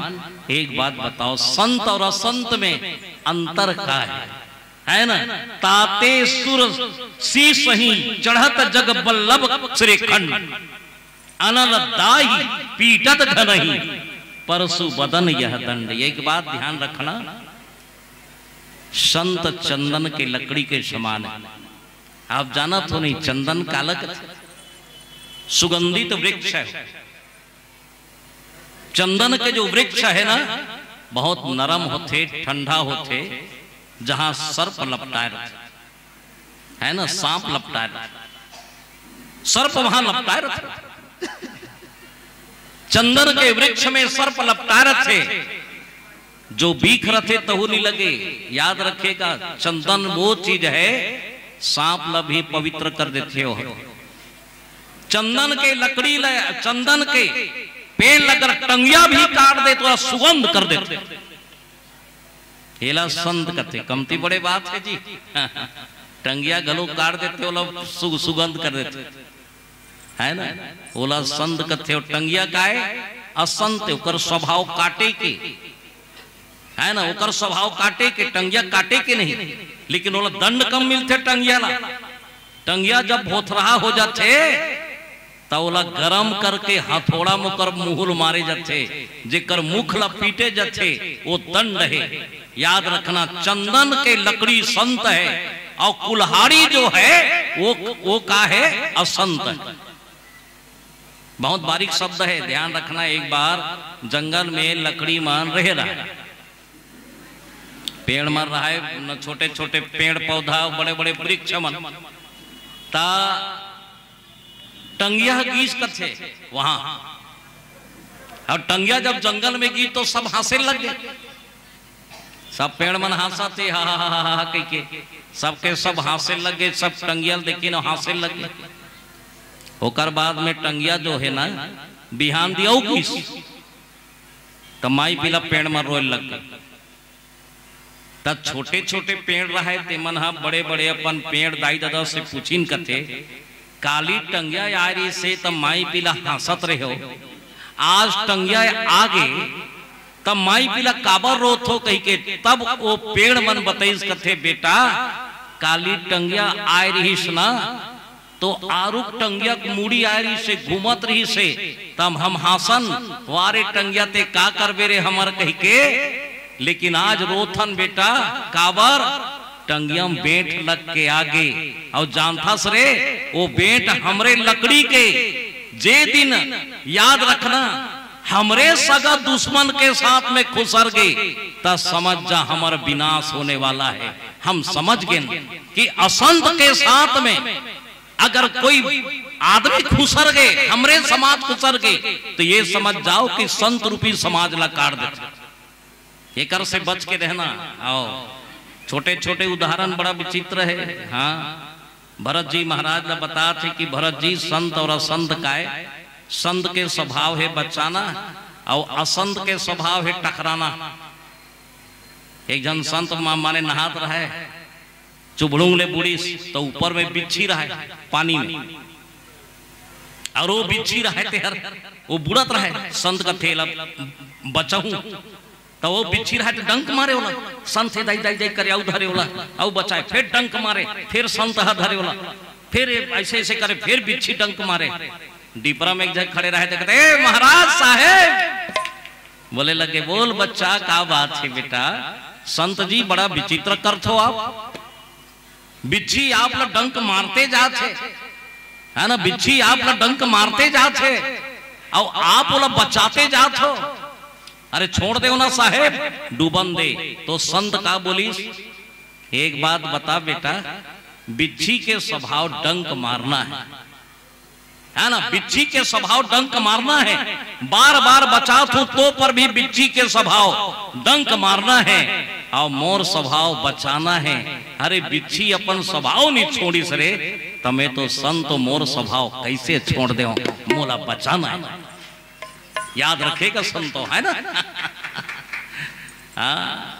एक बात बताओ, संत और असंत में अंतर का है? है ना? ताते सुर सीसहि चढ़त जग बल्लभ श्रीखंड, अनल दाहि पीटत घनहि परसु बदन यह दंड। एक बात ध्यान रखना, संत चंदन के लकड़ी के समान है। आप जानत हो नहीं, चंदन काला कथे? सुगंधित वृक्ष है। चंदन के जो वृक्ष है ना, बहुत नरम होथे, ठंडा होथे। जहां सर्प लपटाए रहथे, है ना, सांप लपटाए रहथे, सर्प वहां लपटाए रहथे। चंदन के वृक्ष में सर्प लपटाए रहथे, जो बीख रथे तहू नहीं लगे। याद रखेगा, चंदन वो चीज है, सांप ल भी पवित्र कर देथे हो। चंदन के लकड़ी ल, चंदन के पेड़ ल अगर टंगिया भी काट दे तो सुगंध कर देथे। एला संत कथे, कमती बड़े बात है जी। टंगिया घलो काट देथे, ओला सु-, सुगंध कर देथे, है ना? ओला संत कथे। और टंगिया काय? असंत, ओकर स्वभाव काटे के, है ना? ओकर स्वभाव काटे के, टंगिया काटे के नहीं, लेकिन ओला दंड कम मिलथे टंगिया ला। टंगिया जब भोथरहा हो जाथे, त ओला गरम करके हथौड़ा म ओकर मुंह ल मारे जाथे, जेकर मुख ला पीटे जाथे, वो दंड हे। याद रखना, चंदन के लकड़ी संत है और कुल्हाड़ी जो है वो, वो का है? असंत है। बहुत बारीक शब्द है, ध्यान रखना। एक बार जंगल में लकड़ी मन रहे रहा, पेड़ मन रहा है, न छोटे छोटे पेड़ पौधा, बड़े बड़े वृक्ष मन, ता टंगिया गीस कथे वहां। और टंगिया जब जंगल में गीस तो सब हंसे लग गए, सब पेड़ मन हंसत हे, हा हा हा हा कह के। सबके सब हंसे लग गए, सब टंगिया ल देखिन अउ हंसे लग गए। ओकर बाद में टंगिया जो है ना, बिहान दिया गीस, त माई पीला पेड़ मन रोए लग गए। त छोटे छोटे पेड़ रहे, तेमन ह बड़े बड़े अपन पेड़ दाई ददा से पूछिन कथे, काली टंगिया आय रहिसे त माई पीला हंसत रहे हो, आज टंगिया आगे त माई पीला काबर रोत हो कहिके। तब वो पेड़ मन बतइस कथे, बेटा, काली टंगिया आय रहिस ना, तो आरुग टंगिया के मुड़ी आय रहिसे, घूमत रहिसे, तब हम हासन, "वारे टंगिया, ते का करबे रे हमर?" कहिके। लेकिन आज रोथन बेटा, काबर? टंगिया में बेंट लग के आगे। और जानथस रे, वो बेंट हमरे लकड़ी के, जे दिन, याद रखना, हमरे सगा दुश्मन के साथ में खुसर गे, त समझ जा हमर विनाश होने वाला है। हम समझ गेन कि असंत के साथ में अगर कोई आदमी खुसर गे, हमरे समाज खुसर गे, तो ये समझ जाओ कि संत रूपी समाज ला काट देथे। एकर से बच के रहना। आओ, छोटे छोटे उदाहरण बड़ा विचित्र है। हाँ, भरत जी महाराज ला बतात हे कि भरत जी, संत और असंत काय, संत के स्वभाव है बचाना और असंत के स्वभाव है टकराना। एक झन संत मा-, माने नहात रहे, चुभड़ुंग ले बुड़िस, तो ऊपर में बिच्छी रहे पानी में, और वो बिच्छी रहे तेहर, वो बुड़त रहे, संत कथे एला बचाहूं, तो वो बिच्छी रहे तो डंक मारे ओला, संत हे दाई दाई दाई करे, आऊ धरे ओला, आऊ बचाए, फिर डंक मारे, फिर संत ह धरे ओला, फिर ऐसे ऐसे करे, फिर बिच्छी डंक मारे। डिपरा में एक जन खड़े रहे, देखते, "ए महाराज साहेब," बोले लगे, "बोल बच्चा, का बात है बेटा?" "संत जी, बड़ा विचित्र करथो आप, बिच्छी आप ला डंक मारते जात हे, है ना? बिच्छी आप ला डंक मारते जात हे, अउ आप ओला बचाते जात हो। अरे छोड़ देव ना साहेब, डूबन दे। तो संत का बोलिस, एक बात बता बेटा, बिच्छी के स्वभाव डंक मारना है, है ना? बिच्छी के स्वभाव डंक मारना है। बार बार बचात हूं तो पर भी बिच्छी के स्वभाव डंक मारना है, अउ मोर स्वभाव बचाना है। अरे बिच्छी अपन स्वभाव नहीं छोड़िस रे, त मैं तो संत मोर स्वभाव कैसे छोड़ देव, मोला बचाना है। याद रखेगा संतो, है ना? हाँ,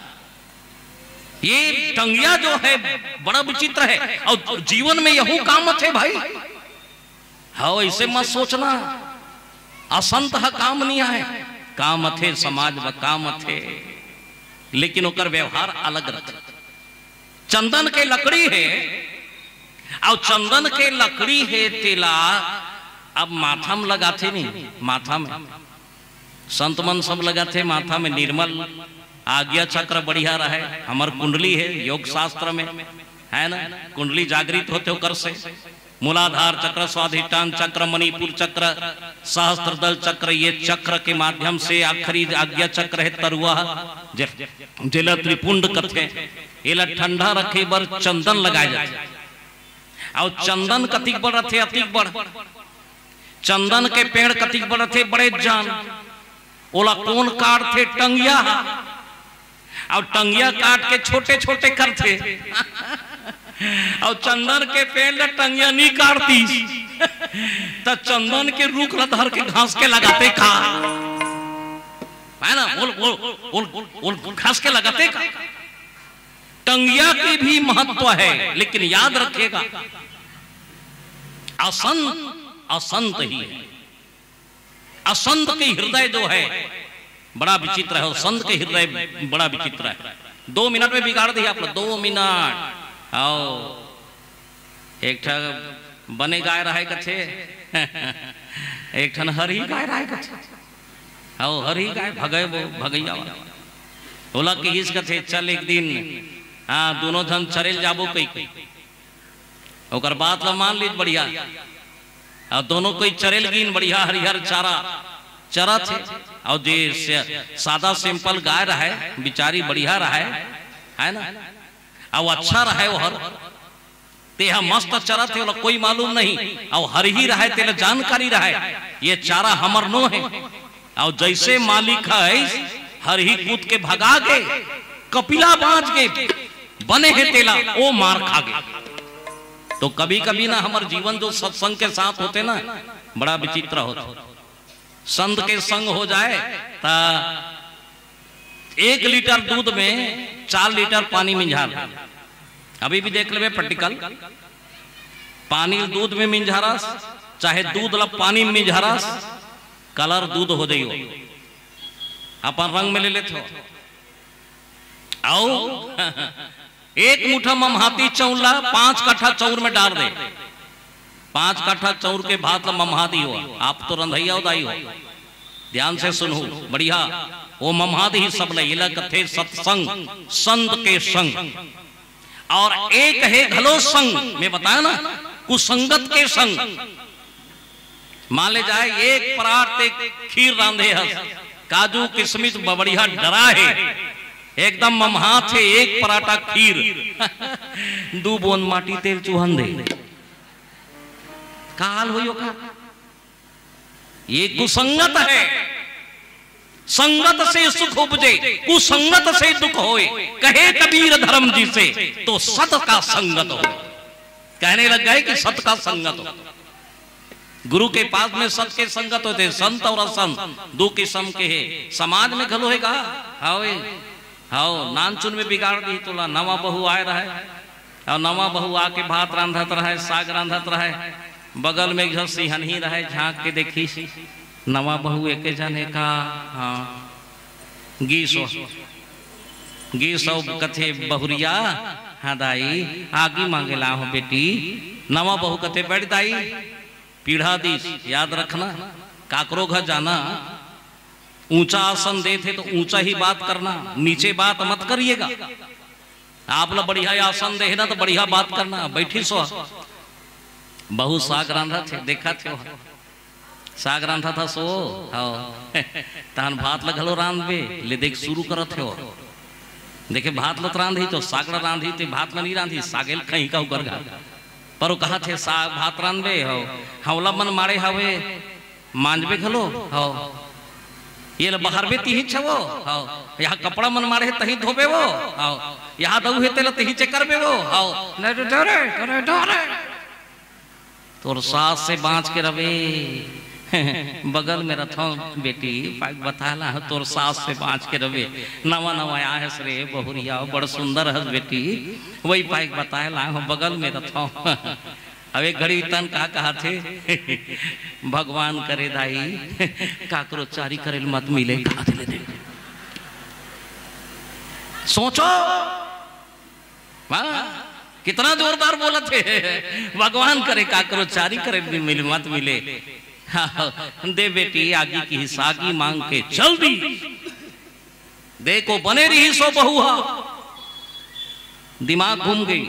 ये टंगिया जो है बड़ा विचित्र है, अउ जीवन में यहू काम आथे भाई। हाँ, ऐसे मत सोचना असंत ह काम नहीं आए, काम आथे, समाज में काम आथे, लेकिन ओकर व्यवहार अलग रथे। चंदन के लकड़ी हे, अउ चंदन के लकड़ी हे तेला अब माथा में लगाथे नहीं, माथा में संत मन सब लगाथे, माथा में निर्मल आज्ञा चक्र बढ़िया रहे। हमर कुंडली हे योग शास्त्र में, है ना? कुंडली जागृत होथे ओकर से। मूलाधार चक्र, स्वाधिष्ठान चक्र, मणिपुर चक्र, सहस्त्रदल चक्र, ये चक्र के माध्यम से आखिरी आज्ञा चक्र हे तरुआ, जे-, जेला त्रिपुंड कथे, एला ठंडा रखे बर चंदन लगाए जाथे। अउ चंदन कतिक बड़ रथे, अतिक बड़। चंदन के पेड़ कतिक बड़ रथे, बड़े जान। ओला कोन काटथे? टंगिया। अउ टंगिया काट के छोटे छोटे करथे। अउ चंदन के पेड़ ला टंगिया नहीं काटतीस, त चंदन के रुख ला धर के घास के लगाते का? है ना? ओल, ओल, ओल, ओल घास के लगाते का? टंगिया के भी महत्व है, लेकिन याद रखेगा, असंत असंत ही है। असंत के हृदय जो है, बड़ा विचित्र है, और संत के हृदय बड़ा विचित्र है। दो मिनट में बिगाड़ दिया आप लोग, दो मिनट। आओ, एक ठा बने गाय रहे कथे, एक ठन हरही गाय रहे कथे। आओ, हरही गाय भगै वो, भगैया वाला। ओला किहिस कथे, "चल एक दिन, हाँ, दोनों झन चरेल जाबो," कही के। ओकर बात ला मान लीत बढ़िया। अउ दोनों कोई चरेल गीन, बढ़िया हरिहर चारा चरत हे। अउ जे से-, सादा सिंपल गाय रहे, बिचारी बढ़िया रहे, है ना? अउ अच्छा रहे ओहर, तेहा मस्त चरत हे, ओला कोई मालूम नहीं। अउ हरही रहे, तेला जानकारी रहे, ये चारा हमर नो हे। अउ जैसे मालिक ह आइस, हरही कूद के भगा गे, कपिला बांच गे, बने हे तेला, ओ मार खा गे। तो कभी-कभी ना हमर जीवन जो सत्संग के साथ होथे ना, बड़ा विचित्र होथे। संत के संग हो जाए त एक लीटर दूध में चार लीटर पानी मिंझार। अभी भी देख लेबे practical, पानी दूध में मिंझारस, चाहे दूध ला पानी में मिंझारस, colour दूध हो जाइयो, अपन रंग में ले लेथो। अउ एक मुठा ममहाती चौर ला पांच कट्ठा चौर में डार दे, पांच कट्ठा चौर के भात ला ममहादी हो, आप तो रंधैया हो दाई हो, ध्यान से सुनहू बढ़िया, वो ममहादी ही सब ला, एला कथे सत्संग, संत के संग। अउ एक हे घलो संग, मैं बताया ना, कुसंगत के संग। मान ले जाए, एक परात ते खीर रांधे हस, काजू किशमिश ब-, बढ़िया डरा हे, एकदम ममहात हे, एक पराता खीर, दू बूंद माटी तेल चुहन दे, का हाल होई ओकर? ये कुसंगत है। संगत से सुख उपजे, कुसंगत से दुख होए। कहे कबीर धर्म जी से, तो सत का संगत हो। कहने लग गए कि सत का संगत हो। गुरु के पास में सत के संगत होथे, संत अउ असंत दो किसम के हे। समाज में घलो हे का? हावे, हाव, नानचुन में बिगाड़ दी तोला। नवा बहू आए रहे, अउ नवा बहू आके भात रांधत रहे, साग रांधत रहे, बगल में एक झन सिहनही रहे, झांक के देखिस, नवा बहू एके झन हे का? हाँ। गीस हो, गीस हो, कथे बहुरिया, हाँ दाई, आगी मांगे ला हो बेटी। नवा बहू कथे, बैठ दाई, पीढ़ा दिस, याद रखना, काकरो घर जाना, ऊंचा आसन देथे तो ऊंचा ही बात करना, नीचे बात मत करिएगा। आप ला बढ़िया आसन दे हे ना, तो बढ़िया बात करना, बैठी सो। बहू साग रांधत हे, देखत हे, साग रांधत हस ओ, हव। तहन भात ल घलो रांधबे, ले देख शुरू करत हे ओ। देखे भात ल त रांधही तो साग ल रांधही, ते भात ल नहीं रांधही, सागे ल खही का उकर गा। पर वो कहत हे, "साग भात रांधबे, हव, हवला मन माड़े हवे, मांजबे घलो, हव, ये ल बहारबे तिही छवो, हव, यहाँ कपड़ा मन माड़े हे तही धोबे वो, हव, यहाँ दऊ हे तेला तिही चेकरबे वो, हव, नहीं तो डरे, डरे, डरे।" तोर सास से बांच के रबे। बगल में रथों बेटी, पाइक बताला, तोर सास से बांच के रबे। नवा नवा आयस रे बहुरिया, बड़ सुंदर हस बेटी, वही पाइक बताला, बगल में रथों। अब एक घड़ी तन का कहा थे, "भगवान करे दाई, काकरो चारी करे ल मत मिले," कहा थे ले दे। सोचो, हाँ, कितना जोरदार बोलत हे, "भगवान करे काकरो चारी करे ल मिले, मत मिले।" हाँ, दे बेटी, आगी की हिस्सा आगी मांग के जल्दी। देखो, बने रही सो बहू हा। दिमाग घूम गई,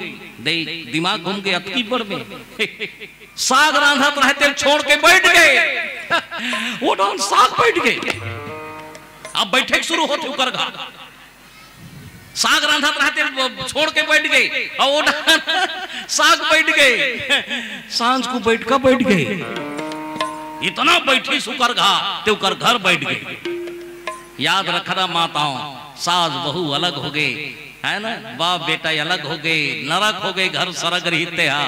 दे, दिमाग घूम गई अतकी बड़ में। साग रांधत रहे, तेल छोड़ के बैठ गए। वो डहन साग बैठ गए। अब बैठे के शुरू होत उकर घा। साग रांधत रहे, तेल छोड़ के बैठ गए। और वो डहन साग बैठ गए। सांझ को बैठ का बैठ गए। इतना बैठी सुकर घा, ते उकर घर बैठ गए। याद रखना माताओं, सास बहू अलग हो गए, है ना, बाप बेटा अलग हो गए, नरक हो गए घर सरग रहिते हा।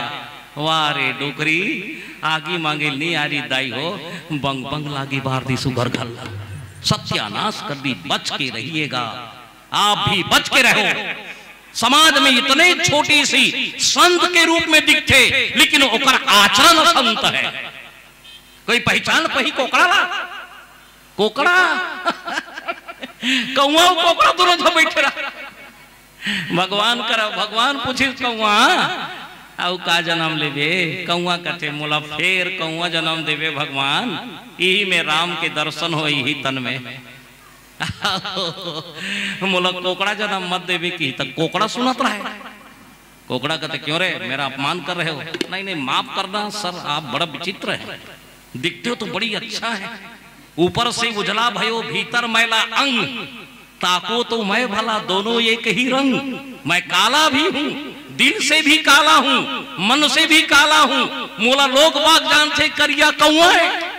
वाह रे डोकरी, आगी मांगे नी आ रही दाई हो, बंग बंग लागी बार दी सुघर घर। सत्यानाश कर दी, बच के रहिएगा, आप भी बच के रहो। समाज में इतने छोटी सी संत के रूप में दिखते, लेकिन ओकर आचरण संत है। कोई पहचान पही कोकड़ा ला? कोकड़ा। कौआ अउ कोकड़ा दोनों झन बैठे रहा। भगवान करा, भगवान पूछिस कौआ, "अउ का जन्म लेबे?" कौआ कथे, "मोला फेर कौआ जन्म देबे भगवान, इही में राम के दर्शन हो, इही तन में।" "मोला कोकड़ा जन्म मत देबे," किही त कोकड़ा सुनत रहे। कोकड़ा कहते, "क्यों रे, मेरा अपमान कर रहे हो?" "नहीं, नहीं, माफ करना सर, आप बड़ा विचित्र है, दिखते हो तो बड़ी अच्छा है, ऊपर से उजला भयो, भीतर मैला अंग, ताको तो मैं भला, दोनों एक ही रंग। मैं काला भी हूँ, दिल से भी काला हूँ, मन से भी काला हूँ, मोला लोग बाग जानथे करिया कौआ है।"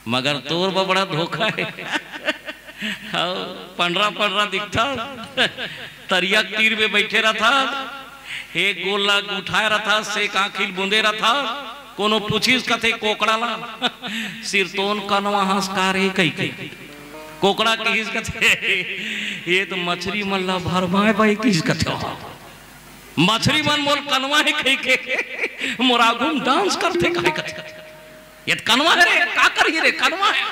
मगर तोर बर बड़ा धोखा है। हव, पंडरा पंडरा दिखथा। तरिया के तीर में बैठे रथा, एक गोल ला उठाए रथा, से एक आँखी ल बूंदे रथा। कोनो पूछिस कथे कोकड़ा ला, "सिरतोन कनवा हस का रे?" कहिके। कोकड़ा किहिस कथे, "ये तो मछरी मन ला भरमाए बाई," किहिस कथे। मछरी मन मोर कनवा हे कहिके, मोर आगू म डांस करथे काहे कथे। "ये त कनवा हे रे, का करही रे, कनवा हे।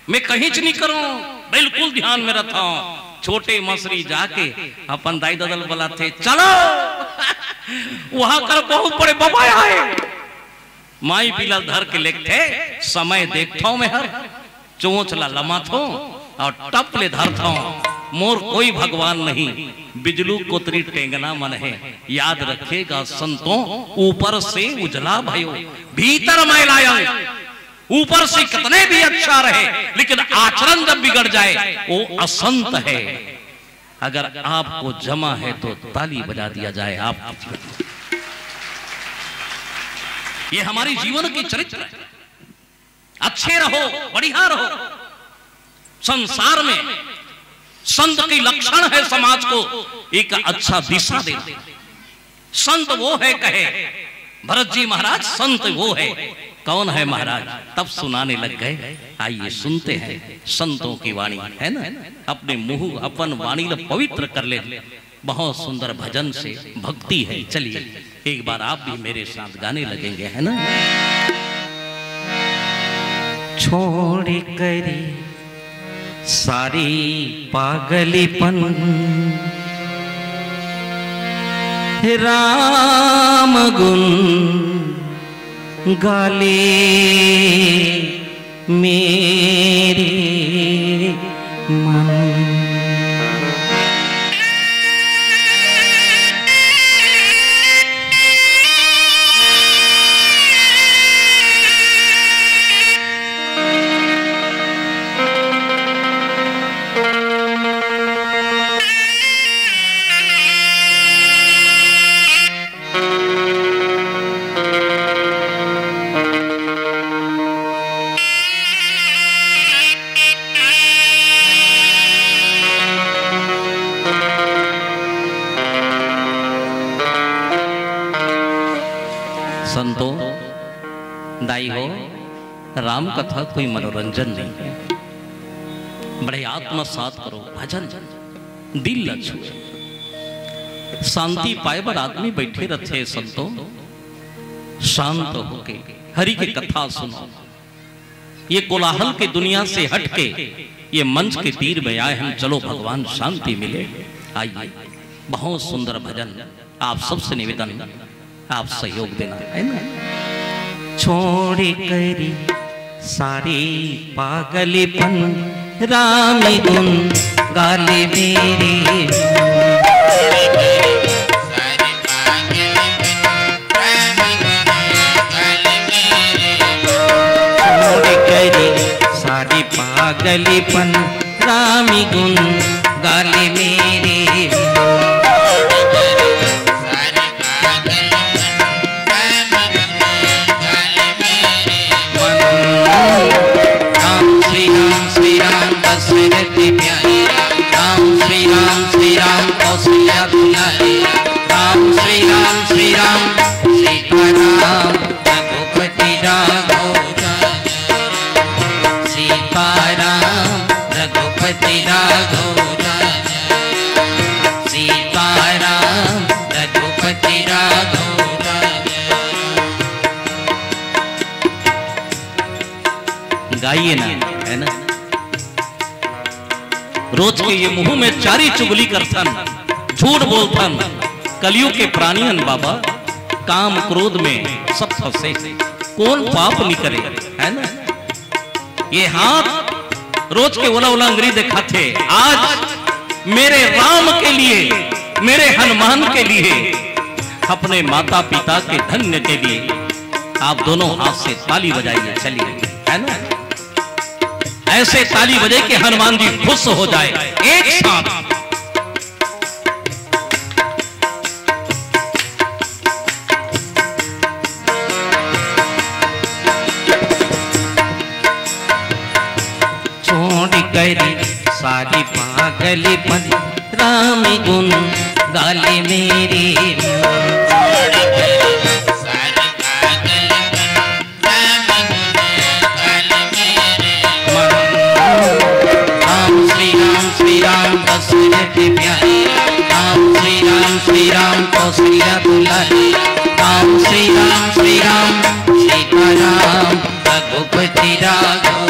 मैं कहींच नहीं करूं, बिल्कुल ध्यान में रथंव।" छोटे मछरी जाके अपन दाई ददा ल बलाथे, "चलो, वहां कर बहुत बड़े बबा आए।" माई पीला धर के लेगथे, समय देखथंव मैं हर, चोंच ला लमाथंव अउ टप ले धरथंव। मोर कोई भगवान नहीं, बिजलू कोतरी टेंगना मन हे। याद रखिएगा संतों, ऊपर से उजला भयो, भीतर मैला अंग। ऊपर से कितने भी अच्छा रहे, लेकिन आचरण जब बिगड़ जाए, वो असंत है। अगर आपको जमा है तो ताली बजा दिया जाए आप। ये हमारी जीवन की चरित्र है। अच्छे रहो, बढ़िया रहो। संसार में संत की लक्षण है समाज को एक अच्छा दिशा देना। संत वो है कहे भरत जी महाराज, संत वो है। कौन है महाराज? तब सुनाने लग गए। आइए सुनते हैं संतों की वाणी, है ना? अपने मुंह, अपन वाणी ल पवित्र कर ले। बहुत सुंदर भजन से भक्ति है। चलिए एक बार आप भी मेरे साथ गाने लगेंगे, है ना? छोड़ करी सारी पागलीपन, राम गुण गाले मेरे मन। संतो, दाई हो, राम कथा कोई मनोरंजन नहीं है। बड़े आत्मसात करो, भजन, दिल ला छुए। शांति पाए बर आदमी बैठे रथे संतो, शांत होके हरि के कथा सुनो। ये कोलाहल के दुनिया से हट के ये मंच के तीर में आए हम, चलो भगवान शांति मिले। आइए, बहुत सुंदर भजन। आप सबसे निवेदन, आप सहयोग देना, है ना? छोड़ करी सारी पागलपन, राम गुन गाले मेरे। छोड़ करी सारी पागलपन, राम गुन गाले मेरे। राम श्री राम श्री राम दशरथ प्यारे, राम श्री राम श्री राम कौशल्या दुलारे, राम श्री राम श्री राम सीताराम रघुपति राघव, सीताराम रघुपति राघव, सीताराम रघुपति राघव। गाइए ना, है ना? रोज के ये मुंह में चारी चुगली करथन, झूठ बोलथन, कलयुग के प्राणियन बाबा, काम क्रोध में सब फंसे, कौन पाप नहीं करे, है ना? ये हाथ रोज के ओला ओला अंगरी दिखाथे, आज मेरे राम के लिए, मेरे हनुमान के लिए, अपने माता पिता के धन्य के लिए आप दोनों हाथ से ताली बजाइए, चलिए, है ना? ऐसे ताली बजे कि हनुमान जी खुश हो जाए। एक साथ छोड़ करी सारी पागलपन, राम गुन गाले मेरे। राम श्री राम श्री राम दशरथ प्यारे, राम श्री राम श्री राम कौशल्या दुलारे, राम श्री राम श्री राम सीताराम रघुपति राघव,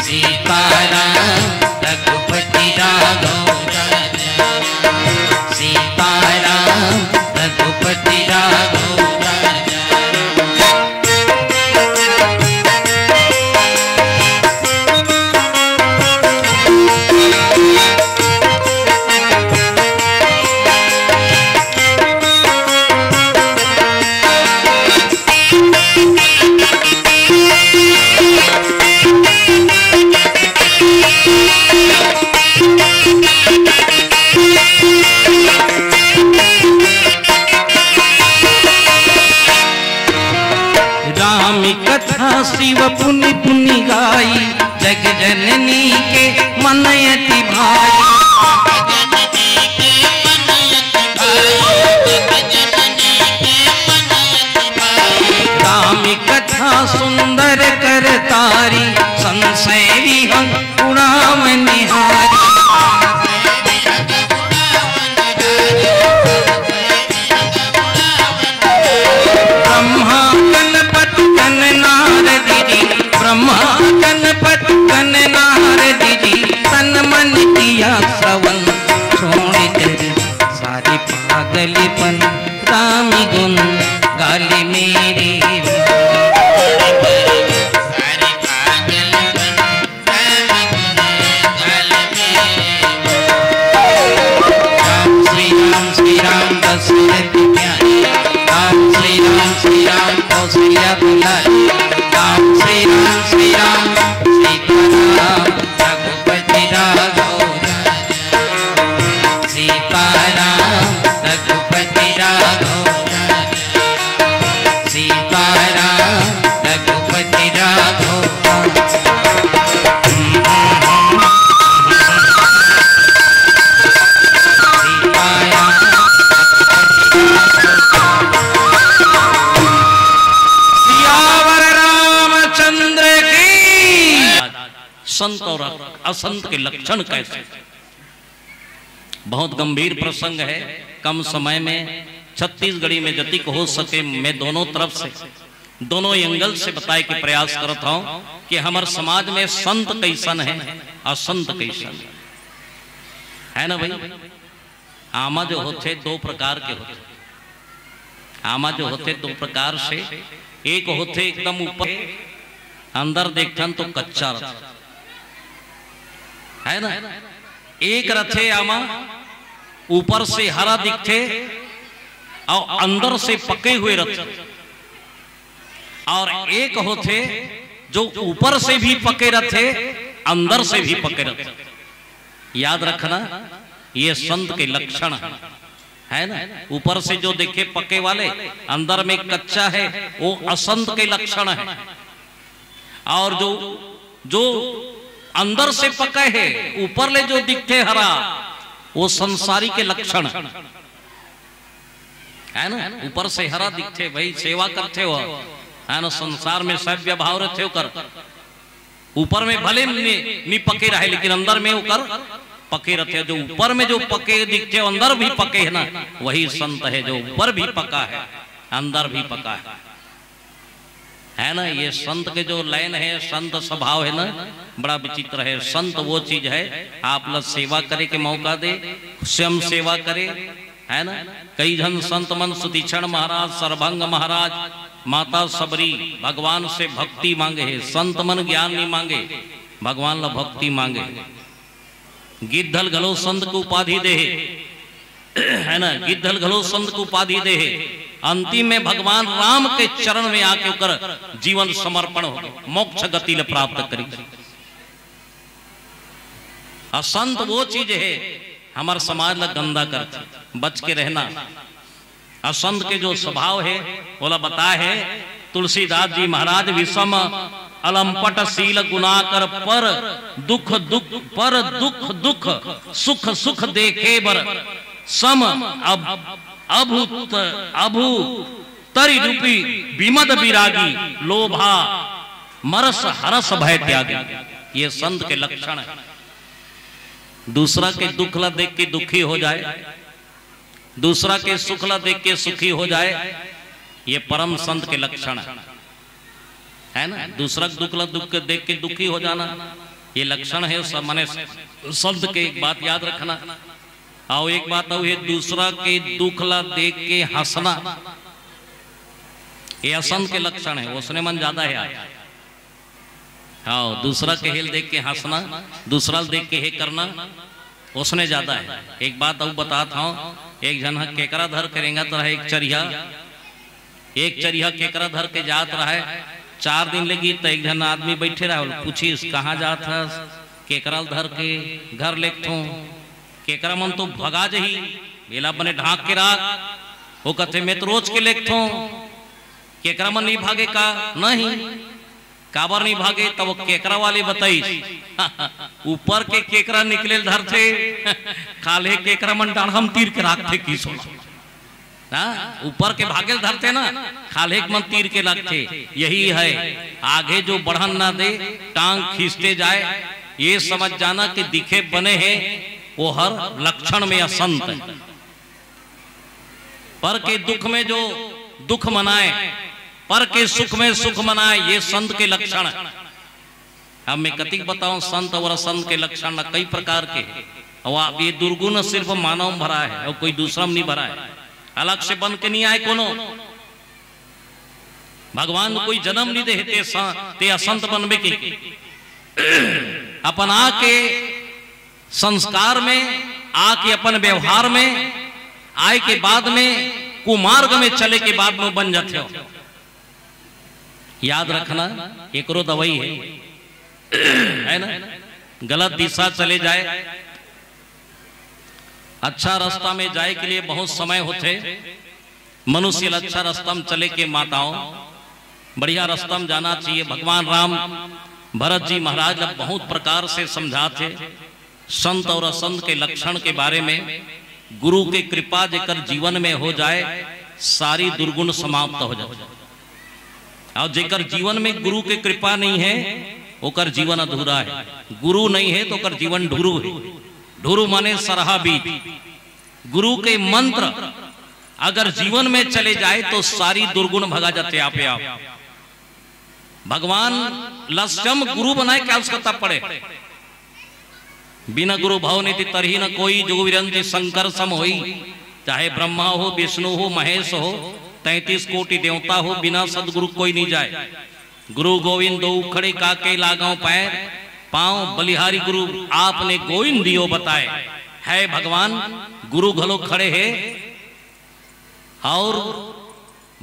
सीताराम रघुपति राघव, सीताराम रघुपति राघव। राम कथा शिव पुनि पुनि गाई, जग जननी के मन अति भाई। राम कथा सुंदर कर तारी, संशय विहग उड़ाव निहारी। ब्रह्मा गणपति गण नारद जी, ब्रह्मा गणपति गण नारद जी, तन मन किया श्रवण। छोड़ कर सारी पागलपन, राम गुन गाले मेरे। राम श्री राम श्री राम दशरथ प्यारे, राम श्री राम श्री राम कौशल्या दुलारे, राम श्री राम श्री राम सीताराम रघुपति राघव, सीताराम रघुपति राघव, सीताराम रघुपति राघव, सीताराम रघुपति राघव। संत और असंत के लक्षण कैसे? बहुत गंभीर प्रसंग है। कम समय में छत्तीसगढ़ी में जतिक हो सके, मैं दोनों तरफ से, दोनों एंगल से बताए के प्रयास करत हूं कि हमर समाज में संत कैसन है, असंत कैसन है, है ना भाई? आमा जो होथे, दो प्रकार के होथे। आमा जो होथे, दो प्रकार से, एक होथे एकदम ऊपर, अंदर देखथन तो कच्चा रथे, है ना? एक रथे आमा, ऊपर से हरा दिखथे और अंदर से पके हुए रथे। और एक होथे जो ऊपर से भी पके रथे, अंदर से भी पके रथे। याद रखना, ये संत के लक्षण है, है ना? ऊपर से जो देखे पके वाले, अंदर में कच्चा है, वो असंत के लक्षण है। और जो, जो अंदर से पके है, ऊपर ले जो दिखथे हरा, वो संसारी के लक्षण है, है ना? ऊपर से हरा दिखथे भाई, सेवा करथे हो, है ना? संसार में सभ्य भाव रथे ओकर, ऊपर में भले नी, नी पके रहे, लेकिन अंदर में ओकर पके रथे। जो ऊपर में जो पके दिखथे, अंदर भी पके है ना, वही संत है जो ऊपर भी पका है, अंदर भी पका है, है ना? ये संत के जो लाइन है, संत स्वभाव है ना, बड़ा विचित्र है। संत वो चीज है, आप ला सेवा करे के मौका दे, स्वयं सेवा करे, है ना? कई झन संत मन, सुतीक्षण महाराज, सरभंग महाराज, माता सबरी, भगवान से भक्ति मांगे हे। संत मन ज्ञान नहीं मांगे, भगवान ला भक्ति मांगे। गिद्धल घलो संत के उपाधि दे हे, है ना? गिद्धल घलो संत के उपाधि दे हे। अंतिम में भगवान राम के चरण में आके ओकर जीवन समर्पण हो, मोक्ष गति ले प्राप्त करी। असंत वो चीज है, हमर समाज ला गंदा करथे, बच के रहना। असंत के जो स्वभाव है, ओला बताए है तुलसीदास जी महाराज, विषम अलंपट शील गुनाकर, पर दुख दुख, पर दुख दुख, सुख सुख देखे बर, सम अब अभूत अभू तरी रूपी विमद विरागी, लोभा मरस हरस भय त्यागी। ये संत के लक्षण है। दूसरा के दुख ला देख के दुखी हो जाए, दूसरा के सुख ला देख के सुखी हो जाए, ये परम संत के लक्षण है, है ना? दूसरा के दुख ला दुख के देख के दुखी हो जाना, ये लक्षण है सब, माने संत के। एक बात याद रखना। और एक बात और है, दूसरा के दुख ला देख के हंसना, ये असंत के लक्षण है, ओसने मन ज्यादा है आज। हाँ, दूसरा के हेल देख के हंसना, दूसरा ल देख के हे करना, ओसने ज्यादा है। एक बात अउ बतात हंव, एक झन ह केकरा धर के रेंगत रहे, एक चरिहा, एक चरिहा केकरा धर के जात रहे। चार दिन ले गीस त एक झन आदमी बइठे रहे, ओला पूछिस, "कहाँ जात हस?" "केकरा ल धर के घर लेगथों।" "केकरा मन तो भगा जही, एला बने ढांक के राख।" वो कथे, "मैं तो रोज के लेगथों।" "केकरा मन नइ भागे का?" "नहीं।" "काबर नइ भागे?" तब वो केकरा वाले बताइस, "ऊपर के केकरा निकले ल धरथे, खाल्हे केकरा मन डाढ़ा म तीर के राखथे किसोला।" हाँ, ऊपर के भागे ल धरथे ना, खाल्हे के मन तीर के राखथे। यही है, आगे जो बढ़न ना दे, टांग खींचते जाए, ये समझ जाना कि दिखे बने हे, वो हर लक्षण में असंत है। पर के दुख में जो दुख मनाए, पर के सुख में सुख मनाए, ये संत के लक्षण है। अब मैं कतिक बतावंव, संत और असंत के लक्षण ला कई प्रकार के हे। अउ आप ये दुर्गुण सिर्फ मानव में भरा है और कोई दूसरा में नहीं भरा है, अलग से बन के नहीं आए कोनो। भगवान कोई जनम नहीं दे हे, ते स-, ते असंत बनबे के। अपन आके संस्कार में, आके अपन व्यवहार में, आए के बाद में, कुमार्ग में चले के बाद में बन जाथे हो। याद रखना, एकरो दवाई है, है ना? गलत दिशा चले जाए, अच्छा रास्ता में जाए के लिए बहुत समय होथे। मनुष्य ल अच्छा रास्ता में चले के, माताओं, बढ़िया रास्ता में जाना चाहिए। भगवान राम भरत जी महाराज ला बहुत प्रकार से समझाथे, संत और असंत के लक्षण के बारे में। गुरु के कृपा जेकर जीवन में हो जाए, सारी दुर्गुण समाप्त हो जाए। और जेकर जीवन में गुरु के कृपा नहीं है, ओकर जीवन अधूरा हे। गुरु नहीं हे तो ओकर जीवन ढुरु हे। ढुरु माने सरहा बीज। गुरु के मंत्र अगर जीवन में चले जाए तो सारी दुर्गुण भगा जाथे आपे आप। भगवान ल स्वयं गुरु बनाए के आवश्यकता पड़े। बिना गुरु भव नीति तरही न कोई, जुग विरंची शंकर सम होई। चाहे ब्रह्मा हो, विष्णु हो, महेश हो, तैंतीस कोटि देवता हो, बिना सदगुरु कोई नहीं जाए। गुरु गोविंद दो खड़े काके लागव पैर, पांव बलिहारी गुरु आपने गोविंद दियो बताए। है भगवान, गुरु घलो खड़े हे और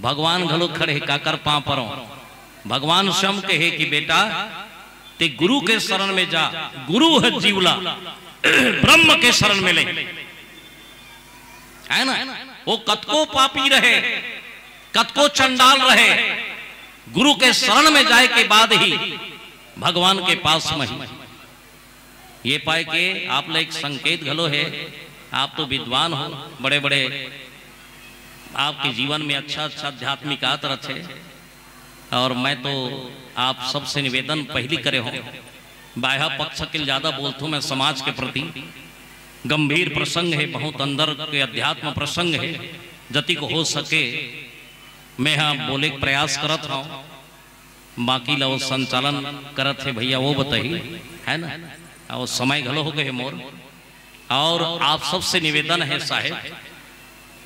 भगवान घलो खड़े हे, काकर पांव परो। भगवान स्वयं कहे कि बेटा, ते गुरु के शरण में जा, गुरु है जीवला, ब्रह्म के शरण में ले, है ना? वो कतको पापी रहे, कतको चंडाल रहे, गुरु के शरण में जाए के बाद ही भगवान के पास में ही। ये पाए के आप ल एक संकेत घलो हे, आप तो विद्वान हो, बड़े-बड़े आपके जीवन में अच्छा-अच्छा आध्यात्मिक आत रथे। और मैं तो आप सबसे निवेदन पहली करे हूँ, बाह्य पक्ष के ज्यादा बोलथूँ मैं, समाज के प्रति गंभीर प्रसंग हे, बहुत अंदर के अध्यात्म प्रसंग हे, जतिक हो सके मैं हा बोले के प्रयास करत हूँ। बाकी ला वो संचालन करत हे भैया, वो बताही, है ना? और समय घलो हो गए मोर। और आप सबसे निवेदन है साहेब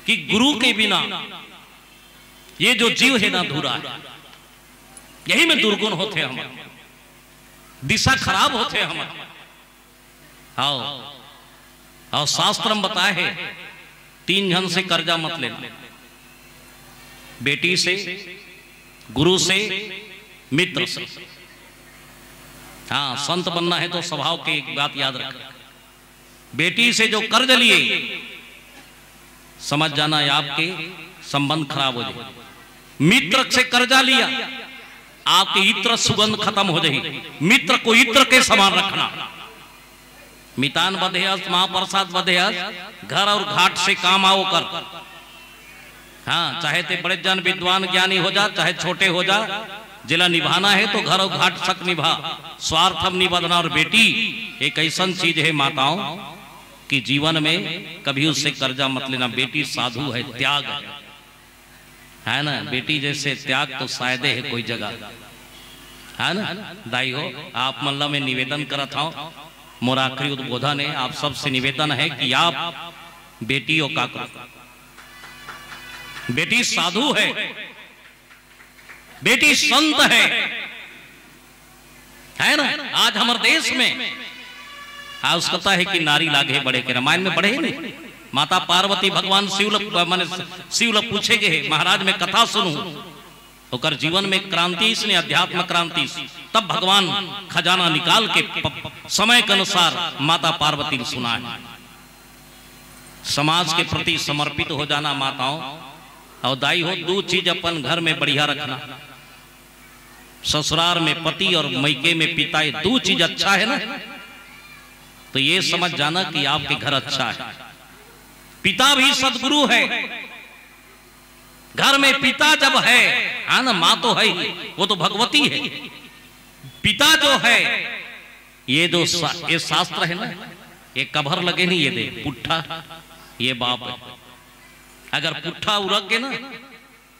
कि गुरु के बिना ये जो जीव है ना अधूरा है, यही में दुर्गुण होथे हम, दिशा खराब होथे हम। आओ, और शास्त्र में बताए है, तीन झन से कर्जा मत लेना, बेटी से, गुरु से, मित्र से। हाँ, संत बनना है तो स्वभाव के एक बात याद रख, बेटी से जो कर्ज लिए, समझ जाना है आपके संबंध खराब हो जाए। मित्र से कर्जा लिया, आपके इत्र सुगंध खत्म हो जाए। मित्र को इत्र के समान रखना। मितान बधेयस, महाप्रसाद बधेयस, घर और घाट से काम आओ कर। हाँ, चाहे ते बड़े जन विद्वान ज्ञानी हो जा, चाहे छोटे हो जा, जेला निभाना है तो घर और घाट सक निभा, स्वार्थ में नहीं बदना। और बेटी एक ऐसन चीज है माताओं कि जीवन में कभी उससे कर्जा मत लेना। बेटी साधु है, त्याग है, है ना? बेटी जैसे त्याग तो शायदे है कोई जगह, है ना? दाई हो, आप मन ला मैं निवेदन करत हूँ, मोर आखिरी उद्बोधन है, आप सबसे निवेदन है कि आप बेटी हो का करो, बेटी साधु है, बेटी संत है, है ना? आज हमर देश में आवश्यकता है कि नारी लागे बढ़े के। रामायण में बढ़े ही नहीं। माता पार्वती भगवान शिव ल-, माने शिव ल पूछे गए, महाराज मैं कथा सुनूं, ओकर जीवन में क्रांति इसने, अध्यात्म क्रांति इस। तब भगवान खजाना निकाल के प-, समय के अनुसार माता पार्वती ल सुनाए। समाज के प्रति समर्पित हो जाना माताओं। और दाई हो, दो चीज अपन घर में बढ़िया रखना, ससुराल में पति और मइके में पिता, ये दो चीज अच्छा है ना, तो ये समझ जाना कि आपके घर अच्छा है। पिता भी सदगुरु है। घर में पिता जब है, है ना, माँ तो है ही, वो तो भगवती है। पिता जो है, ये जो शा-, ये शास्त्र है ना, ये कभर लगे नहीं, ये दे पुट्ठा, ये बाप है। अगर पुट्ठा उरक गए ना,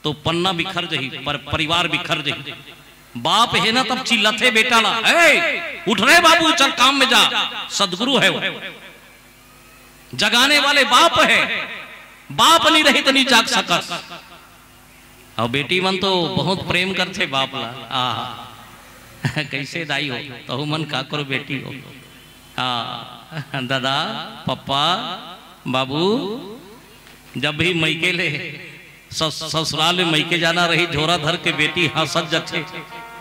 तो पन्ना बिखर जही, पर परिवार बिखर जही। बाप हे ना, तब चिल्लाथे बेटा ला, "ए, उठ रे बाबू, चल काम में जा।" सदगुरु है वो, जगाने वाले बाप है। बाप नहीं रही तो नहीं जाग सकस। और बेटी मन तो बहुत प्रेम करथे बाप ला। आहा, कैसे दाई हो, तहू मन काकरो बेटी हो। हाँ, दादा, पप्पा, बाबू, जब भी मइके ले सस-, ससुराल में मइके जाना रही, झोरा धर के बेटी हंसत जथे,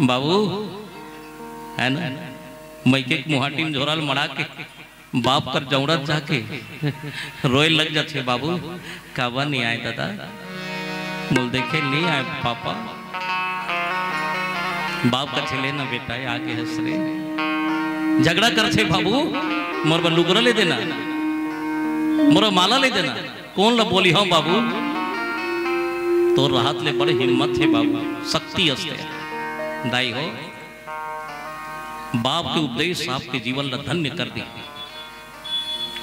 "बाबू," है ना, मइके के मुहाटी में झोरा ल मड़ा के बाप कर जौड़त जाके रोए लग जथे, "बाबू, काबर नहीं आए दादा?" बोल, "देखे नहीं आए पापा।" बाप कथे, "ले ना बेटा, ये आगे हंस रे।" झगड़ा करथे, "बाबू, मोर बर लुगरा ले देना, मोर माला ले देना।" कौन ला बोली हूँ बाबू? तोर रहत ले बड़े हिम्मत हे बाबू, शक्ति असते। दाई हो, बाप के उपदेश आपके जीवन ला धन्य कर दी।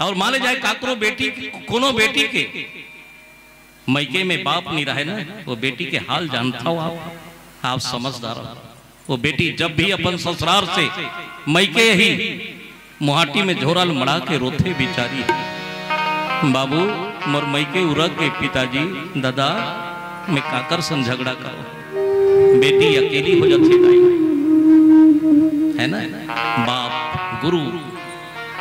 और मान ले जाए काकरो बेटी, कोनो बेटी के मइके में बाप नहीं रहे ना, वो बेटी के हाल जानता हो आप, आप समझदार हो। वो बेटी जब भी अपन ससुरार से मइके ही मुहाटी में झोरा ल मड़ा के रोथे बिचारी। बाबू, मोर मइके उरक के पिताजी, दादा, मैं काकर संग झगड़ा करो? बेटी अकेली हो जाती दाई, है ना? बाप, गुरु,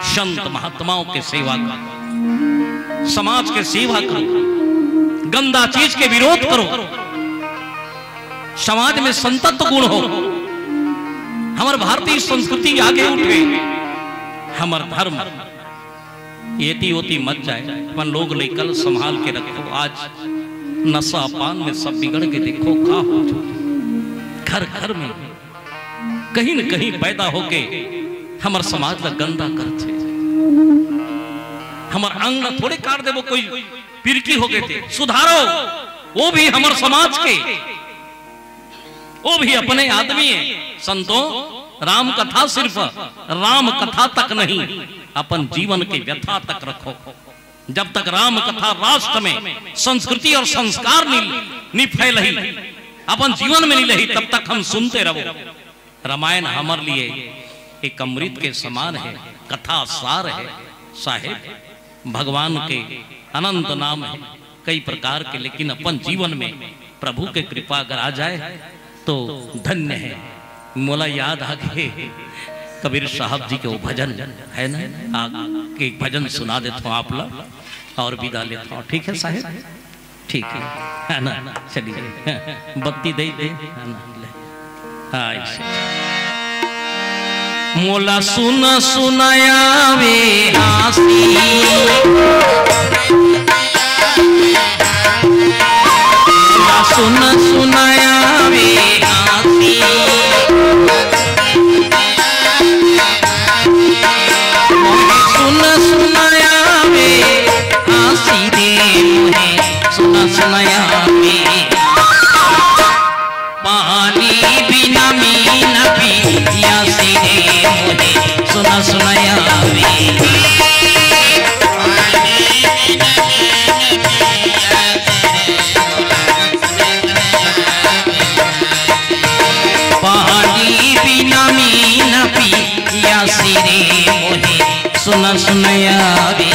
संत महात्माओं के सेवा करो, समाज के सेवा करो, गंदा चीज के विरोध करो, समाज में संतत्व गुण हो, हमर भारतीय संस्कृति आगे उठे, हमर धर्म एती ओती मत जाए, अपन लोग लइका ल संभाल के रखो। आज नशा पान में सब बिगड़ के देखो का हो, घर घर में कहीं न कहीं पैदा होके हमर समाज ला गंदा करथे। हमर अंग ला थोड़े काट देबो, कोई पिरकी हो गए थे, सुधारो, वो भी हमर समाज के, वो भी अपने आदमी है। संतों, राम कथा सिर्फ राम कथा तक नहीं, अपन जीवन के व्यथा तक रखो। जब तक राम कथा राष्ट्र में संस्कृति और संस्कार नहीं, नहीं फैलही, अपन जीवन में नहीं लही, तब तक हम सुनते रहो। रामायण हमर लिए एक अमृत के समान है, कथा सार है साहेब। भगवान के अनंत नाम है कई प्रकार के, लेकिन अपन जीवन में प्रभु के कृपा अगर आ जाए तो धन्य है। मोला याद आ गए कबीर साहब जी के वो भजन है ना, आके एक भजन सुना देता हूँ आप ला और विदा लेता हूँ, ठीक है साहेब? ठीक है, है ना? चलिए, बत्ती दे दे, है ना? ले। हाँ, ऐसे। मोला सुन सुनाया वे हासी, मोला सुन सुनाया वे हासी, मोहे सुन सुनाया वे हासी रे, मोहे सुन सुनाया वे। पानी बिना मीन पियासी रे, मोहे सुन सुनाया वे। पानी बिना मीन पियासी रे, मोहे सुन सुनाया वे।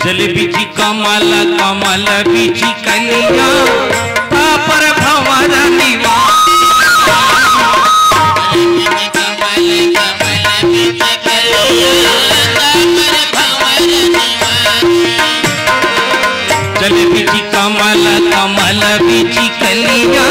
जल बिच कमल, कमल बिच कलिया, तापर भंवर निवास। जल बिच कमल, कमल बिच कलिया,